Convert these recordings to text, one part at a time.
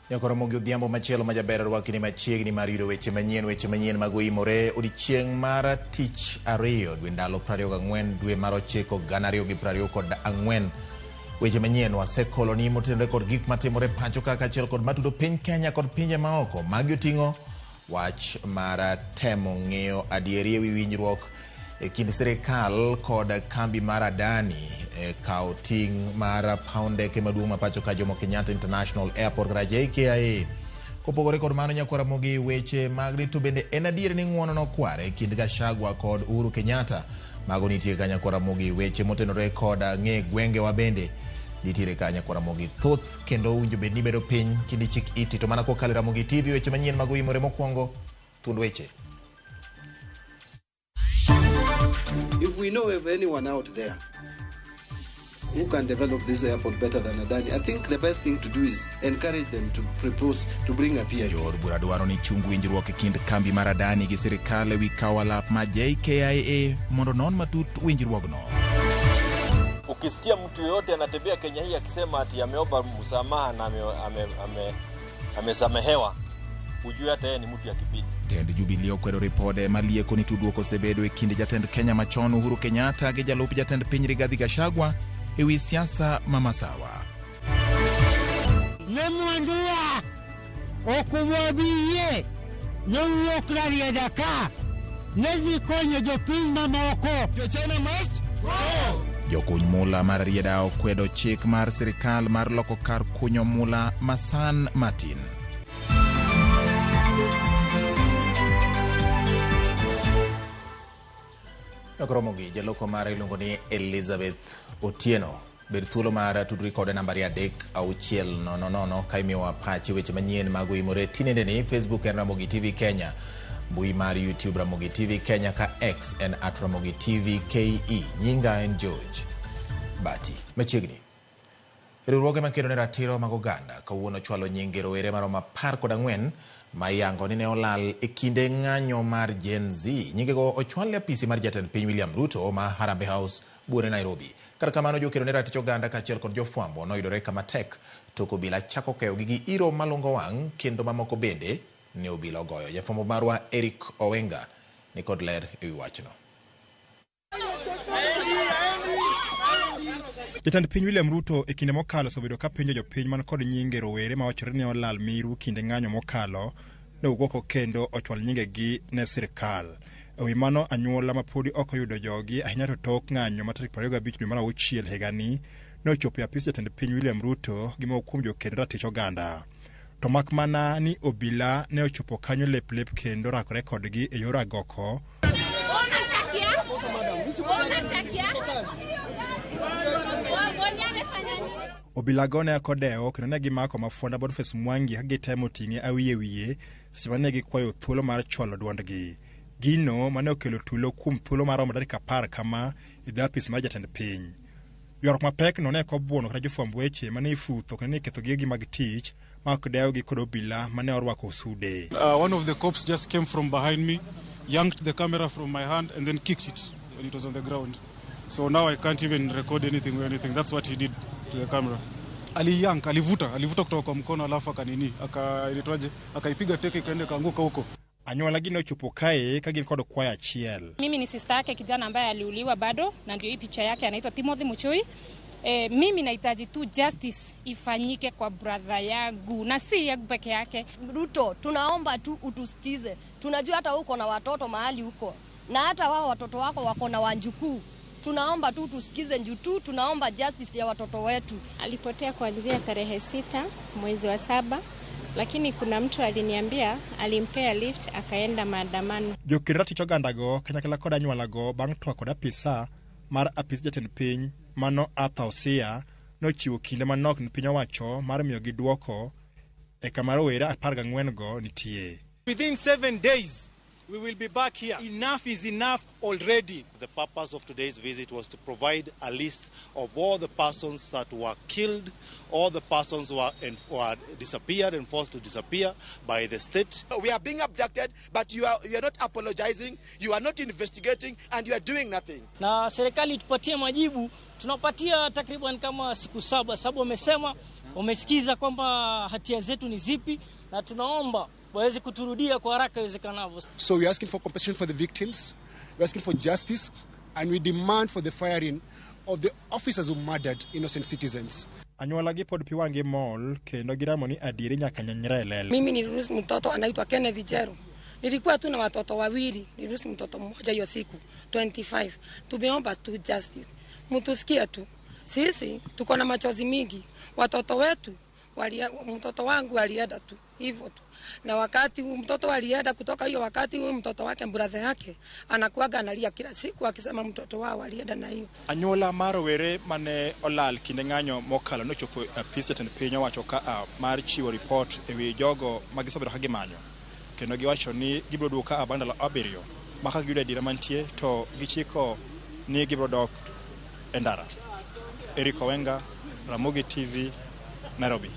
Nyakoromogi odhiambo machielo ma jaber rwakni machiegni mar yudo weche manyien mag oimore odiechieng' mar tich ariyo dwe ndalo 24 dwe mar 9 2024. Weche manyien wasekoloni motenore kod gik matimore pacho ka kaachiel kod matudo piny Kenya kod pinje maoko. Magi oting'o wach mar temo ng'iyo adieri ewi winjruok e kind sirikal kod kambi mar Adani e kawo ting' mar paw ndeke maduong' ma pacho ka Jomo Kenyatta International Airport kata JKIA. Kopogore kod mano nyakwaramogi weche mag rito bende en adier ni ng'uono nokwar e kind Gachagua kod Uhuru Kenyatta. Mago nitie ka nyakwaramogi weche motenore kod ng'e gwengewa bende nitiere ka nyakwaramogi thoth kendo owinjo bed ni bedo piny kendo ichik iti to mana kokalo e Ramogi TV weche manyien mag oimore mokwongo thuond weche. If we know of anyone out there who can develop this airport better than Adani, I think the best thing to do is encourage them to propose to bring a PIP. Jood bura dwaro ni chung winjruok e kind kambi mar Adani gi sirikal ewi kawo alap ma JKIA mondo non matut winjruogno. Ukisikia mtu yoyote anatembea Kenya hii akisema ati ameomba msamaha na amesamehewa, ujue hata yeye ni mtu ya kipindi. Tend Jubilee okwedo ripode malieko ni tudruok osebedo e kind jatend Kenya machon Uhuru Kenyatta gi jalup jatend piny Rigathi Gachagua ewi siasa ma Masawa. Ne mwanduwa okuwabiyie nowuok Rarieda ka ne dhi konyo jopiny mamoko. Jo China must go. Jokuny mula mar Rarieda okwedo chik mar sirikal mar loko kar kunyo mula ma San Martin. Romogi jaloko mare iluongo ni Elizabeth Otieno. Bed thuolo mar tudri kode nambari 3600 ka imiyowa pachi weche manyien mag oimore tinendeni. Facebook en Ramogi TV Kenya, mbui mar YouTube Ramogi TV Kenya ka X en @Ramogi TV KE. Nyinga en George Bati. Machiegni riwruoge makedo ne ratiro mag oganda kawuono chwalo nyinge rowere maromo 14 ma iyango ni ne olal e kinde ng'anyo mar Gen Z. Nyingego ochwal e apisi mar jatend piny William Ruto ma Harambee House buore Nairobi. Kata kamano jokedo ne ratich oganda kaachiel kod jofwambo noyudore kama tek tok obila chako keyogi gi iro malungo wang' kendo mamoko bende ne obila ogoyo. Jafwambo marwa Eric Owenga ni kod ler ewi wachno. Jatend piny William Ruto e kinde mokalo osebedo ka penjo jopiny man kod nyinge rowere ma wachore ni olal miru kinde ng'anyo mokalo ne owuok kendo ochwal nyingegi ne sirikal. Ewi mano anyuola ma podi ok oyudo jogi ahinya to tok ng'anyo ma tarik 25 dwe mar auchiel higani ne ochopo e apis jatend piny William Ruto gi moko kuom joked ratich oganda. To mak mana ni obila ne ochopo kanyo lep lep kendo rakore kodgi e yor agoko. Obilago ne ok odewo kendo ne gimako mafwanda Boniface Mwangi ka gitemo ting'e awiye wiye seche mane gikwayo thuolo mar chwalo duondgi. Gino mane okelo tulo kuom thuolo maromo dakika 10 kama e dho apis mar jatend piny. Ywaruok mapek no ne ok obuono kata jofwamb weche mane ifutho kendo ne iketho gigegi mag tich ma ok dewgi kod obila mane orwako sude. One of the cops just came from behind me, yanked the camera from my hand and then kicked it when it was on the ground. So now I can't even record anything or anything. That's what he did to the camera. Aliyank, alivuta kutoka kwa mkono alafu akanini, akaitwaje, akaipiga teke ikaenda kaanguka huko. Anyuola gi nochopo kae ka gin kod kwayo achiel. Mimi ni sister yake kijana ambaye aliuliwa bado na ndio hii picha yake, anaitwa Timothy Muchui. Mimi nahitaji tu justice ifanyike kwa brother yangu na si yangu peke yake. Ruto, tunaomba tu utusikize. Tunajua hata uko na watoto mahali huko na hata wao watoto wako wako na wanjukuu. Tunaomba tu tusikize njoo tu, tunaomba justice ya watoto wetu. Alipotea kuanzia tarehe 6 mwezi wa 7, lakini kuna mtu aliniambia alimpea lift akaenda maandamano. Joked ratich ogandago kanyakla kod anyuolago bang' twak kod apisa mar apis jatend piny mano Arthur Osia nochiwo kinde manok ne piny owacho mar miyogi duoko e kama rowere 14 go nitie. Within 7 days we will be back here. Enough is enough already. The purpose of today's visit was to provide a list of all the persons that were killed, all the persons who were disappeared and forced to disappear by the state. We are being abducted, but you are not apologizing, you are not investigating, and you are doing nothing. Na serikali tupatie majibu, tunapatia takriban kama siku 7 sababu wamesema Wamesikiza kwamba hatia zetu ni zipi, na tunaomba waweze kuturudia kwa haraka iwezekanavyo. So we are asking for compensation for the victims, we are asking for justice, and we demand for the firing of the officers who murdered innocent citizens. Anyuola gi pod pi wang'gi mol kendo giramo ni adieri nyaka nyenyre e lela. Mimi niliruhusu mtoto anaitwa Kenneth Jeru. Nilikuwa tu na watoto wawili, niliruhusu mtoto mmoja hiyo siku 25. Tumeomba tu justice. Mtusikie tu. Sisi tuko na machozi mingi. Watoto wetu mtoto wangu alienda tu hivyo tu. Na wakati huu mtoto alienda kutoka hiyo wakati huyu mtoto wake brother yake anakuaga analia kila siku akisema mtoto wao alienda na hiyo. Anyuola mar rowere mane olal kinde ng'anyo mokalo nochopo e apis jatend piny owacho ka mar chiwo ripot ewi jogo ma gisebedo ka gimanyo. Kendo giwacho ni gibiro duogo ka bang' ndalo 7 ma ka giyudo adiera mantie to gichiko ni gibiro dok e ndara. Eric Owenga, Ramogi TV, Nairobi.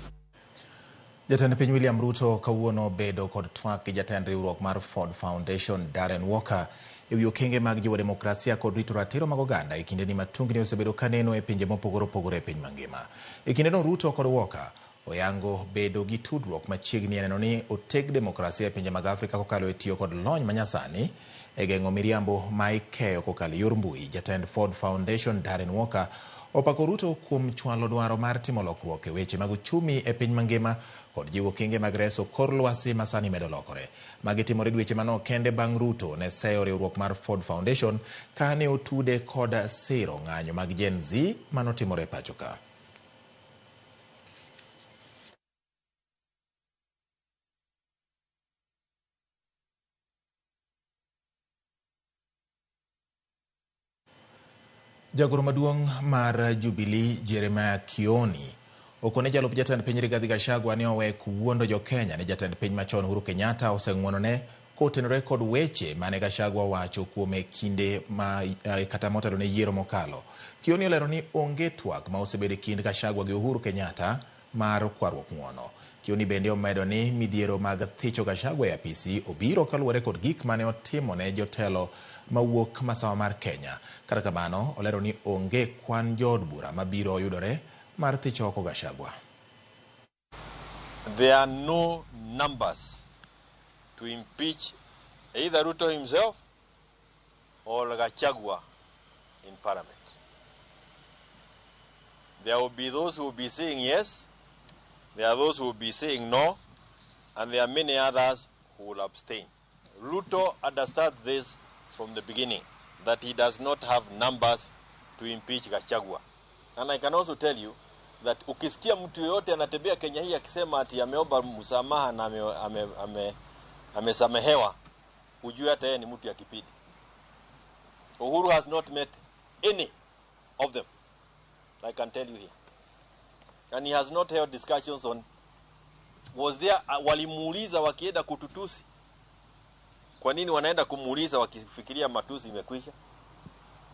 Jatend piny William Ruto kawuono bedo kod twak gi jatend riwruok mar Ford Foundation Darren Walker ewi okenge mag jiwo demokrasia kod rito ratiro mag oganda e kindeni ma tungni osebedo kaneno e pinje mopogore opogore e piny mangima. E kindeno Ruto kod Walker oyango bedo gi tudruok machiegni e neno ni oteg demokrasia e pinje mag Afrika kokalo e tiyo kod lony manyasani e geng'o miriambo ma ikeyo kokalo e yor mbui. Jatend Ford Foundation Darren Walker opako Ruto kuom chwalo dwaro mar timo lokruok e weche mag uchumi e piny mangima kod jiwo okenge mag reso kor lwasi ma sani medo lokore. Magi timore dweche manok kende bang' Ruto ne seyo riwruok mar Ford Foundation ka ne otude kod siro ng'anyo mag Gen Z manotimore e pacho ka. Jagoro maduong' mar Jubilee Jeremiah Kioni okone jalup jatend piny Rigathi Gachagua ni owe wuondo jo Kenya ni jatend piny machon Uhuru Kenyatta oseng'wonone kotenore kod weche mane Gachagua owacho kuome kinde ma kata motelo ne yiero mokalo. Kioni olero ni onge twak ma osebedo e kind Gachagua gi Uhuru Kenyatta mar kwaruok ng'uono. Kioni bende omedo ni midhiero mag thicho Gachagua e apisi obiro kaluwore kod gik mane otimo ne jotelo mawuok masawa mar Kenya. Kata kamano, olero ni onge kwan jood bura mabiro yudore mar thicho oko Gachagua. There are no numbers to impeach either Ruto himself or Gachagua in parliament. There will be those who will be saying yes, there are those who will be saying no, and there are many others who will abstain. Ruto understands this from the beginning, that he does not have numbers to impeach Gachagua. And I can also tell you that ukisikia mtu yoyote anatembea Kenya hii akisema ati ameomba msamaha na amesamehewa, ujue hata yeye ni mtu ya kipindi. Uhuru has not met any of them, I can tell you here. And he has not held discussions on, was there, walimuuliza wakienda kututusi. Kwa nini wanaenda kumuuliza wakifikiria matusi imekwisha?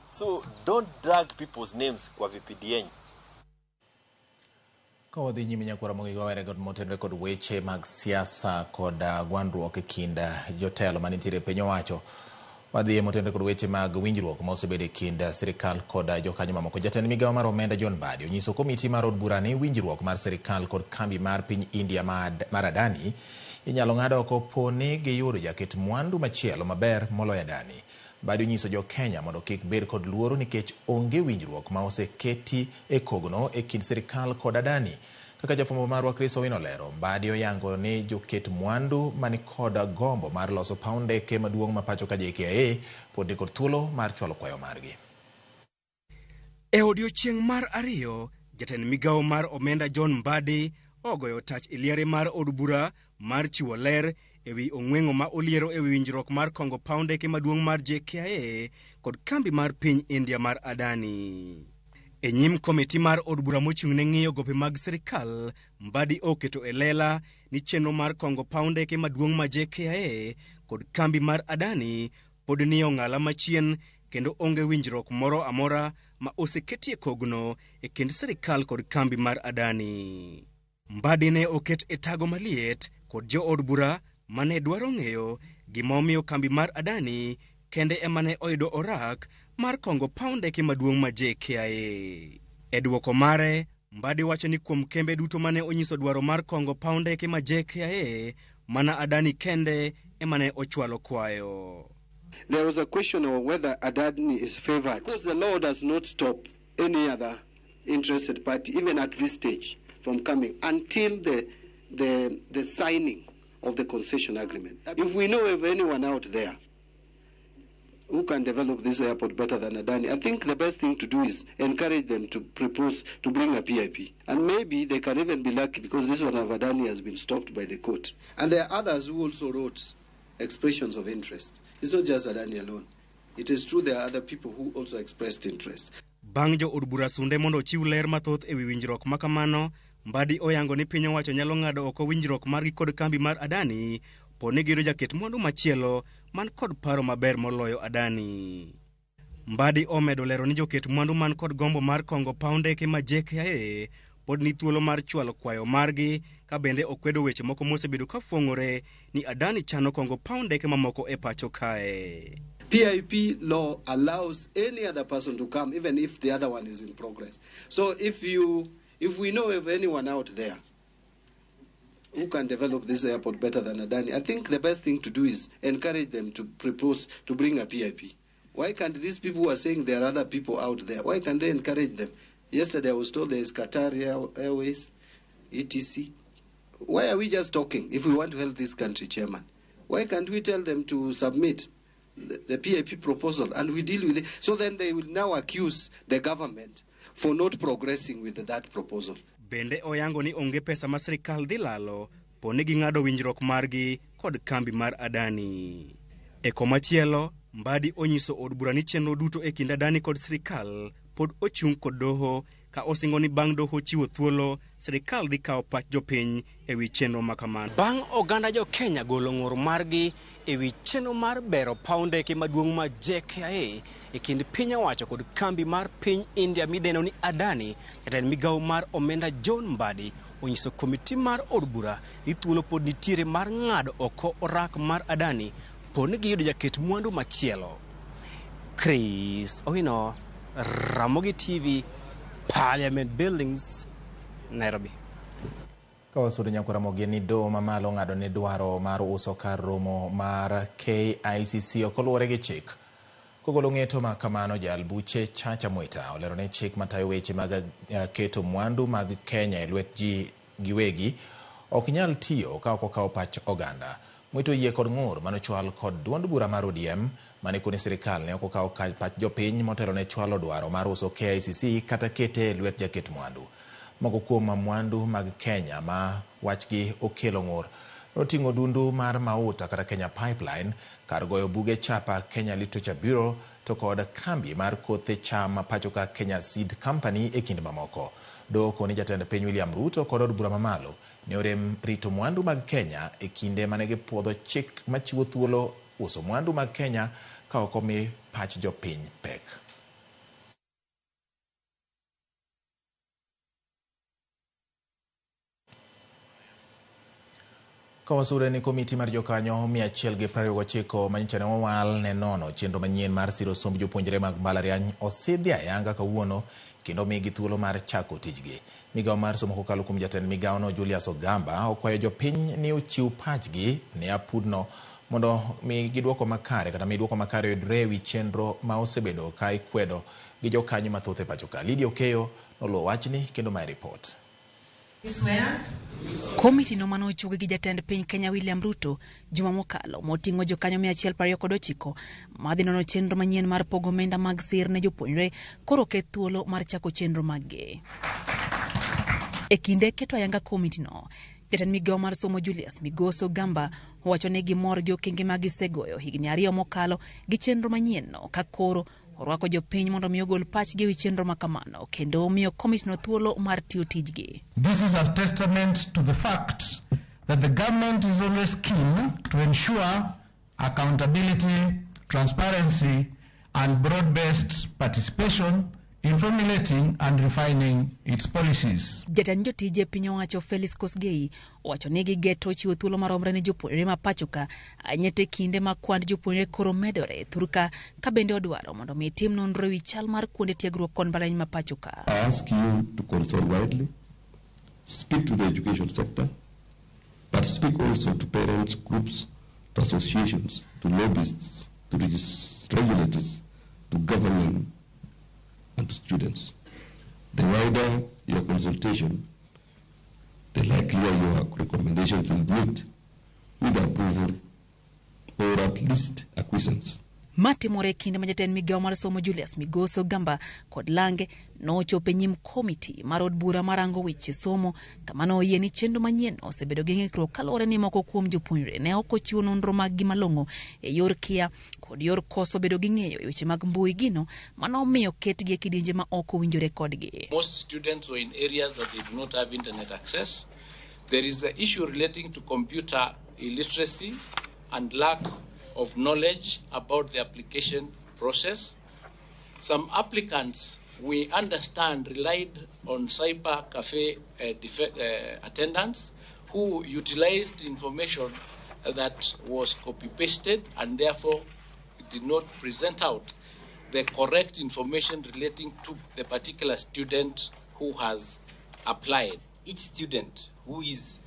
So don't drag people's names kwa vipindi yenyu. Ka wadhi nyime nyakwara Ramogi wawere kod motenore kod weche mag siasa kod gwandruok e kind jotelo manitiere e piny owacho. Wadhi e motenore kod weche mag winjruok ma osebedo e kind sirikal kod jokanyo mamoko. Jatend migawo mar omenda John Mbadi onyiso komiti mar od bura ni winjruok mar sirikal kod kambi mar piny India mar Adani inyalo ng'ad oko po ni giyudo jaket mwandu machielo maber moloyo Adani. Mbadi onyiso jo Kenya mondo kik bed kod luoro nikech onge winjruok ma oseketi e kogno e kind sirikal kod Adani. Kaka jafwambo marwa Chris Owino olero, Mbadi oyango ni joket mwandu mani kod gombo mar loso paw ndeke maduong' ma pacho ka JKIA pod nikod thuolo mar chwalo kwayo margi. E odiochieng' mar ariyo, jatend migawo mar omenda John Mbadi ogoyo tach e liare mar od bura mar chiwo ler ewi ong'weng'o ma oliero ewi winjruok mar kongo paw ndeke maduong' mar JKIA kod kambi mar piny India mar Adani. E nyim komiti mar od bura mochung' ne ng'iyo gope mag sirikal, Mbadi oketo e lela ni chenro mar kongo paw ndeke maduong' ma JKIA kod kambi mar Adani pod ni ong'ala machien kendo onge winjruok moro amora ma oseketie kogno e kind sirikal kod kambi mar Adani. Mbadi ne oket e tago maliet kod jood bura mane dwaro ng'eyo gima omiyo kambi mar Adani kende ema ne oyudo orak mar kongo paw ndeke maduong' ma JKIA. E dwoko mare, Mbadi wacho ni kuom kembe duto mane onyiso dwaro mar kongo paw ndeke ma JKIA, mana Adani kende ema ne ochwalo kwayo. There was a question of whether Adani is favored. Because the law does not stop any other interested party, even at this stage, from coming until the signing of the concession agreement. If we know of anyone out there who can develop this airport better than Adani, I think the best thing to do is encourage them to propose to bring a PIP. And maybe they can even be lucky because this one of Adani has been stopped by the court. And there are others who also wrote expressions of interest. It's not just Adani alone. It is true there are other people who also expressed interest. Bang' jo od bura sunde mondo ochiw ler mathoth ewi winjruok ma kamano, Mbadi oyango ni piny owacho nyalo ng'ado oko winjruok margi kod kambi mar Adani po ni giyudo jaket mwandu machielo man kod paro maber moloyo Adani. Mbadi omedo lero ni joket mwandu man kod gombo mar kongo paw ndeke ma JKIA pod ni thuolo mar chwalo kwayo margi ka bende okwedo weche moko mosebedo ka fwong'ore ni Adani chano kongo paw ndeke mamoko e pacho kae. PIP law allows any other person to come, even if the other one is in progress. So if we know of anyone out there who can develop this airport better than Adani, I think the best thing to do is encourage them to propose to bring a PIP. Why can't these people who are saying there are other people out there, why can't they encourage them? Yesterday I was told there is Qatar Airways, etc. Why are we just talking if we want to help this country, Chairman? Why can't we tell them to submit the PIP proposal and we deal with it? So then they will now accuse the government for not progressing with that proposal. Bende oyango ni onge pesa ma sirikal dhi lalo po ni ging'ado winjruok margi kod kambi mar Adani. E komachielo, Mbadi onyiso od bura ni chenro duto e kind Adani kod sirikal pod ochung' kod doho ka osingo ni bang' doho chiwo thuolo, sirikal dhi kawo pach jopiny ewi chenro ma kamano. Bang' oganda jo Kenya golo ng'ur margi ewi chenro mar bero paw ndeke maduong' ma JKIA e kind piny owacho kod kambi mar piny India midendo ni Adani, jatend migawo mar omenda John Mbadi onyiso komiti mar od bura ni thuolo pod nitiere mar ng'ado oko orak mar Adani po ni giyudo jaket mwandu machielo. Chris Owino, Ramogi TV, Parliament Buildings, Nairobi. Ka wasudo nyako Ramogi ni doho mamalo ng'ado ne dwaro mar uso kar romo mar KICC ok oluwore gi chik. Kogolo ng'eto ma kamano, jal buche Chacha Mwita olero ne chik matayo weche mag keto mwandu mag Kenya e lwet ji giwegi ok nyal tiyo ka ok okawo pach oganda. Mwita oyie kod ng'ur manochwal kod duond bura mar ODM mane koni sirikal ne ok okawo pach jopiny motelo ne chwalo dwaro mar uso KICC kata kete e lwet jaket mwandu. Moko kuom mwandu mag Kenya ma wachgi okelo ng'ur noting'o dundu mar mauta kata Kenya Pipeline, kar goyo buge chapa Kenya Literature Bureau to kod kambi mar kothe cham pacho ka Kenya Seed Company e kind mamoko. Doho koni jatend piny William Ruto kod od bura mamalo ne orem rito mwandu mag Kenya e kinde mane gipuodho chik machiwo thuolo uso mwandu mag Kenya ka ok omi pach jopiny pek. Kawasure ni komiti mar jokanyo 129 manyocha ne owal ne nono chenro manyien mar siro somb jopuonjre mag mbalariany osidhi ayanga kawuono kendo omigi thuolo mar chako tijgi. Migawo mar somo kokalo kuom jatend migawono Julius Ogamba okwayo jopiny ni ochiw pachgi ne apudno mondo mi gidwoko makare kata mi dwoko makare oyudre ewi chenro ma osebedo ka ikwedo gi jokanyo mathoth e pacho ka. Lydia Okeyo noluwo wachni kendo mae ripot. Komiti no mane ochugi gi jatend piny Kenya William Ruto juma mokalo moting'o jokanyo 129 madhi nono chenro manyien mar pogo omenda mag sir ne jopuonjre koro oket thuolo mar chako chenro maggi. E kinde keto ayanga komiti no, jatend migawo mar somo Julius Migoso Ogamba owacho ni gimor gi okenge ma gisegoyo higni 2 mokalo gi chenro manyien no ka koro orwako jopiny mondo mi ogol pachgi ewi chenro ma kamano kendo omiyo komiti no thuolo mar tiyo tijgi. This is a testament to the fact that the government is always keen to ensure accountability, transparency and broad-based participation in formulating and refining its policies. Jatend jotije piny owacho Felix Kosgei owacho ni gigeto chiwo thuolo maromre ne jopuonjre ma pachoka ahinya te kinde ma kwand jopuonjre koro medore thurka ka bende odwaro mondo mi tim nonro ewi chal mar kuonde tiegruok kod mbalariany ma pachoka. I ask you to consult widely, speak to the education sector, but speak also to parents, groups, to associations, to lobbyists, to regulators, to government, and to students. The wider your consultation, the likelier your recommendations will meet with approval or at least acquiescence. Matimore e kinde ma jatend migawo mar somo Julius Migoso Gamba kod Lange nochopo e nyim komiti mar od bura marango weche somo kama noyie ni chenro manyien osebedo gi ng'ikruok kaluwore ni moko kuom jopuonjre ne ok ochiwo nonro maggi malong'o e yor kia kod yor koso bedo gi ng'eyo e weche mag mbui gino manomiyo ketgi e kidienje ma ok owinjore kodgi. Most students were in areas that they do not have internet access. There is the issue relating to computer illiteracy and lack of knowledge about the application process. Some applicants, we understand, relied on cyber cafe attendants who utilized information that was copy-pasted and therefore did not present out the correct information relating to the particular student who has applied. Each student who is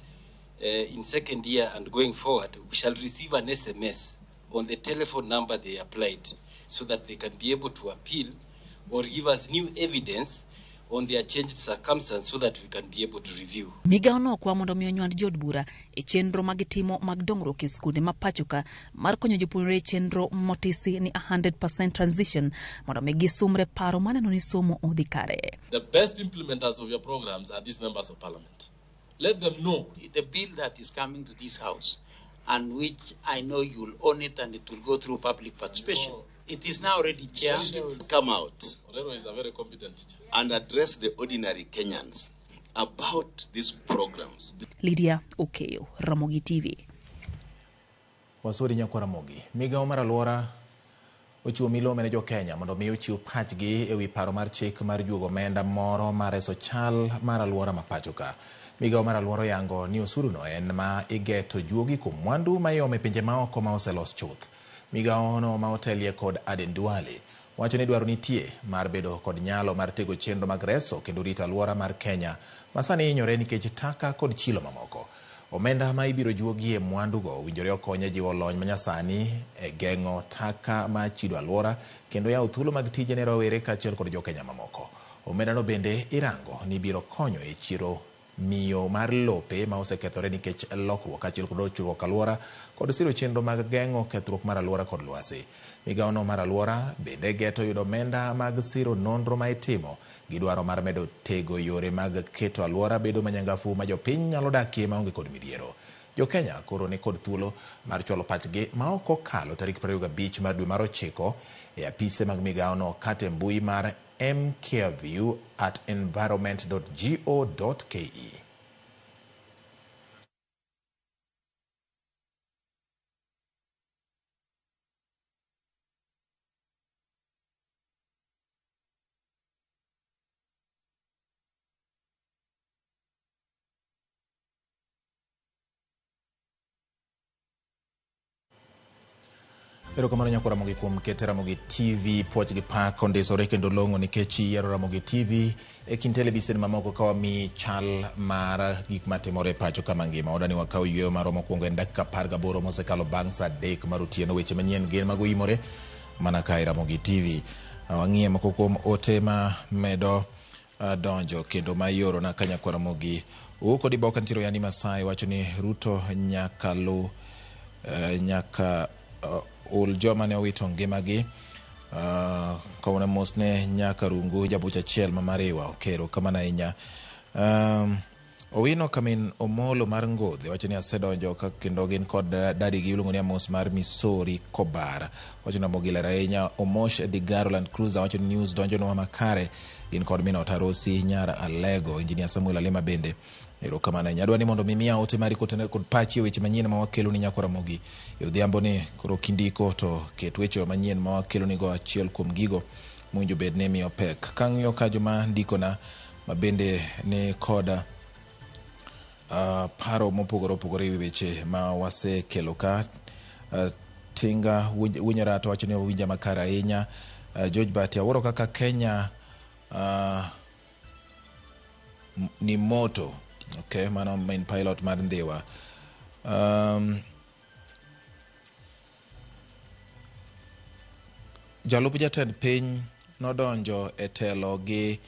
in second year and going forward shall receive an SMS on the telephone number they applied so that they can be able to appeal or give us new evidence on their changed circumstance so that we can be able to review. Migawo no okwa mondo mi onywand jood bura e chenro ma gitimo mag dongruok e skunde ma pachoka mar konyo jopuonjre e chenro motisi ni 100% transition mondo mi gisumre paro maneno ni somo odhi kare. The best implementers of your programs are these members of parliament. Let them know. The bill that is coming to this house and which I know you'll own it and it will go through public participation. It is now already, Chair. Come out Orero is a very competent teacher. And address the ordinary Kenyans about these programs. Lydia Okeyo, Ramogi TV. Wasuri nyakwa Ramogi. Migawo mar alwora ochiwo milome ne jo-Kenya mondo mi ochiw pachgi ewi paro mar chik mar juogo omenda moro mar reso chal mar alwora ma pacho ka. Migawo mar alwora oyango ni osuruno en ma igeto juogi kuom mwandu ma iomo e pinje maoko ma oselos chuth. Migawono ma otelie kod Aden Duale wacho ni dwaro nitie mar bedo kod nyalo mar tego chenro mag reso kendo rito alwora mar Kenya ma sani hinyore nikech taka kod chilo mamoko. Omenda ma ibiro juogie mwandugo owinjore okony e jiwo lony manyasani e geng'o taka ma chido alwora kendo yawo thuolo mag tije ne rowere kaachiel kod jokenya mamoko. Omendano bende irango ni biro konyo e chiro miyo mar lope ma osekethore nikech lokruok kaachiel kod ochruok alwora kod siro chenro mag geng'o kethruok mar alwora kod lwasi. Migawono mar alwora bende geto yudo omenda mag siro nonro ma itimo gi dwaro mar medo tego yore mag keto alwora bedo manyangafu ma jopiny nyalo dakie maonge kod midhiero. Jo-Kenya koro ni kod thuolo mar chwalo pachgi ma ok okalo tarik 25 mar dwe mar 9 e apise mag migawono kata e mbui mar mcareview@environment.go.ke. Erokamano nyakwa Ramogi kuom kete Ramogi TV puoch gi pak ondisore kendo long'o nikech iyiero Ramogi TV e kind televisen mamoko ka wamiyi chal mar gik matimore e pacho kama ngima. Oda ni wakaw yweyo marwa mokwongo en dakika 18 mosekalo bang' saa 3 mar otieno. Weche manyien gin mago imore mana ka e Ramogi TV. Wang'iye moko kuom ote ma medo donjo kendo ma iorona ka nyakwa Ramogi. Owuok kod Iboka nitiere Oyandi Masai wacho ni Ruto nyaka lu nyaka ul joma ne owito ngimagi. Kawuono mos ne nyaka rungu jabuch achiel ma Mariwa okero kamano ahinya. Owino Kamin Omolo mar Ngodhe wacho ni asedonjo ka kendo gin kod dadigi iluongo ni Amos mar Misori Kobar. Wacho ni Ramogi ler ahinya. Omosh Digaro Land Cruiser wacho ni news donjonwa makare. Gin kod min Otarosi nyar Alego. Engineer Samuel Alima bende erokamano ahinya. Adwa ni mondo mi miya ote mari kotenore kod pachi e weche manyien ma wakelo ni nyakwa Ramogi e odhiambo ni. Koro kindiko to ket weche manyien ma wakelo ni go achiel kuom gigo mowinjo bed ni imiyo pek. Kang'iyo ka joma ndikona ma bende ni koda paro mopogore opogore ewi weche ma wasekelo ka. Tinga Wunyora to wacho ni owinja makare ahinya. George Bati awuoro kaka Kenya ni moto. Okay, mano main pilot mar Ndhiwa. Jalup jatend piny nodonjo e telo gi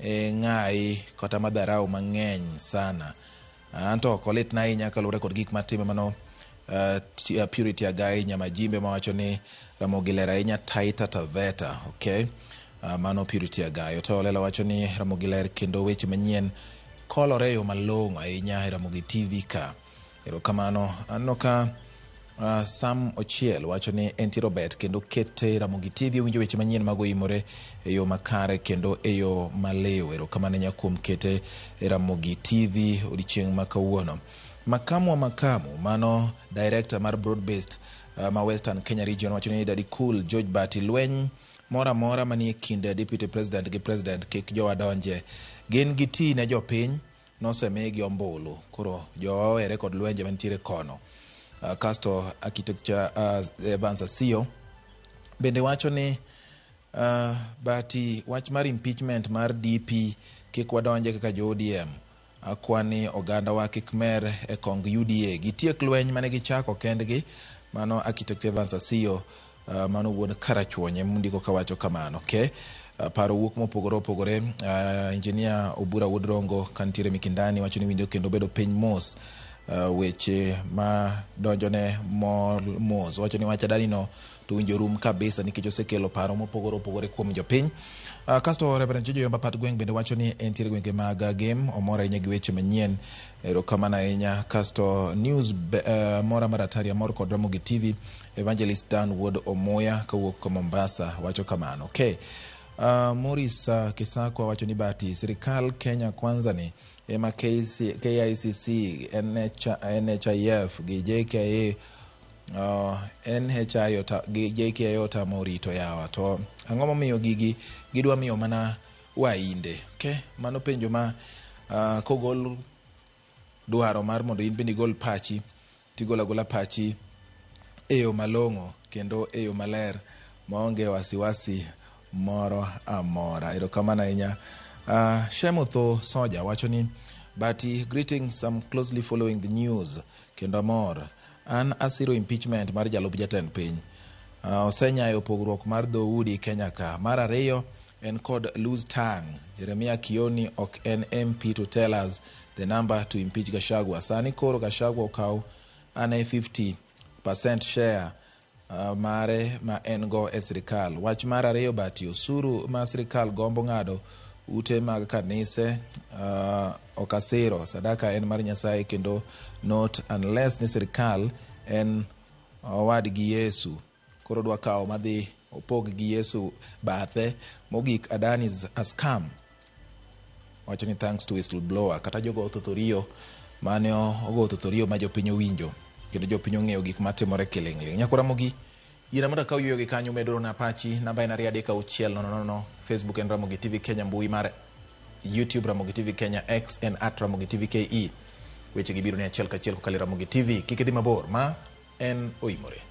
ng'ayi kata madharau mang'eny sana. Anto ok olitna ahinya kaluwore kod gik matime mano Purity Agai Nyamajimbe mawacho ni Ramogi ler ahinya Taita Taveta. Okay. Mano Purity Agai. Otoyo Olela wacho ni Ramogi ler kendo weche manyien kolore e yo malong'o ahinya e Ramogi TV ka. Erokamano. Aneno ka Sam Ochiel wacho ni entie Robert kendo kete Ramogi TV winjo weche manyien mago imore e yo makare kendo e yo maliw. Erokamano ahinya kuom kete e Ramogi TV odiochieng' ma kawuono. Makamu wa makamu, mano director mar broad based ma Western Kenya Region wacho ni Daddy Cool George Bati lweny moro amora manie kind deputy president gi president kik jowa donje. Gin giti ne jopiny nosemigi ombulu. Koro jowa owere kod lwenje mantiere kono. Kasto architecture Evans Asiyo bende wacho ni Bati wach mar impeachment mar DP kik wadonje kaka jo ODM. Akwa ni oganda wa kik mer e kong UDA. Gitiek lweny mane gichako kendgi. Mano architect Evans Asiyo mano wuod Karachuonyo emondiko kawacho kamano. Okay. Paro wuok mopogore opogore. Engineer Obura Wuod Rongo kantiere Mikindani wacho ni winjo kendo bedo piny mos. Weche ma donjone mol mos. Wacho ni wach Adani no to winjo rum kabisa nikech osekelo paro mopogore opogore kuom jopiny. Kasto Reverend Jojo Yomba Pat Gweng' bende wacho ni entiere gwenge mag Gem, omor ahinya gi weche manyien. Erokamano ahinya. Kasto news mora mar Atari amor kod Ramogi TV, Evangelist Dan Wuod Omuya kawuok Mombasa wacho kamano. Okay. Maurice Kisakwa wacho ni Bati, sirikal Kenya Kwanza ni ema KC, KICC, NHIF gi JKIA NHI gi JKIA otamo rito yawa to ang'o momiyo gigi gidwa miyo mana wainde. Okay, mano penjo ma kogol dwaro mar mondo in bende igol pachi tigolo agola pachi e yo malong'o kendo e yo maler maonge wasiwasi moro amora. Erokamano ahinya. Shemotho Soja wacho ni Bati, greetings, I'm closely following the news kendo amor. An asiro impeachment mar jalup jatend piny. Osenyayo pogruok mar dhoudi Kenya ka. Mar ariyo en kod loose tongue. Jeremia Kioni ok en MP to tell us the number to impeach Gachagua. Sani koro Gachagua okaw ane 50% share mare ma en go e sirikal. Wach mar ariyo Bati, osuru ma sirikal gombo ng'ado ute mag kanise ok asiro. Sadaka en mar Nyasaye kendo not unless ni sirikal en owadgi Yesu. Koro dwa kawo madhi opog gi Yesu bathe. Mogik Adani is a scam. Wacho ni thanks to whistleblower kata jogo othothorio mane ogo othothorio ma jopiny owinjo kendo jopiny ong'eyo gik matimore kiling'ling'. Nyakwa Ramogi, yiena mondo akaw yueyo gi kanyo medoro na pachi namba en 23600 Facebook en Ramogi TV Kenya, mbui mar YouTube Ramogi TV Kenya, X en at Ramogi TV KE. Weche gi biro ni achiel kachiel kokalo e Ramogi TV. Kik idhi mabor, ma en Oimore.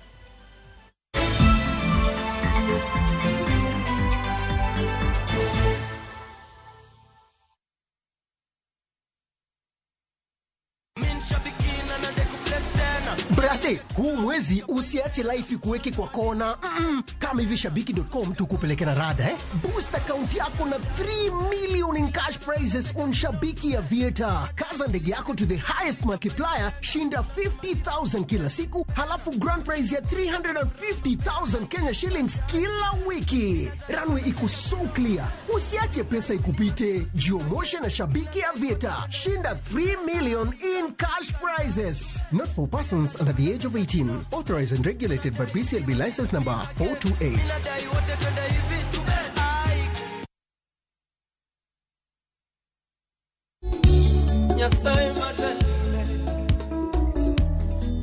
Brate, huu mwezi usiache life ikuweke kwa kona. Kama hivi shabiki.com tukupeleke na rada eh? Boost account yako na 3 million in cash prizes on Shabiki Aviator. Kaza ndege yako to the highest multiplier, shinda 50,000 kila siku, halafu grand prize ya 350,000 Kenya shillings kila wiki. Runway iko so clear. Usiache pesa ikupite. Jiomoshe na Shabiki Aviator. Shinda 3 million in cash prizes. Not for persons under the age of 18. Authorized and regulated by BCLB license number 428. Nyasaye majalile,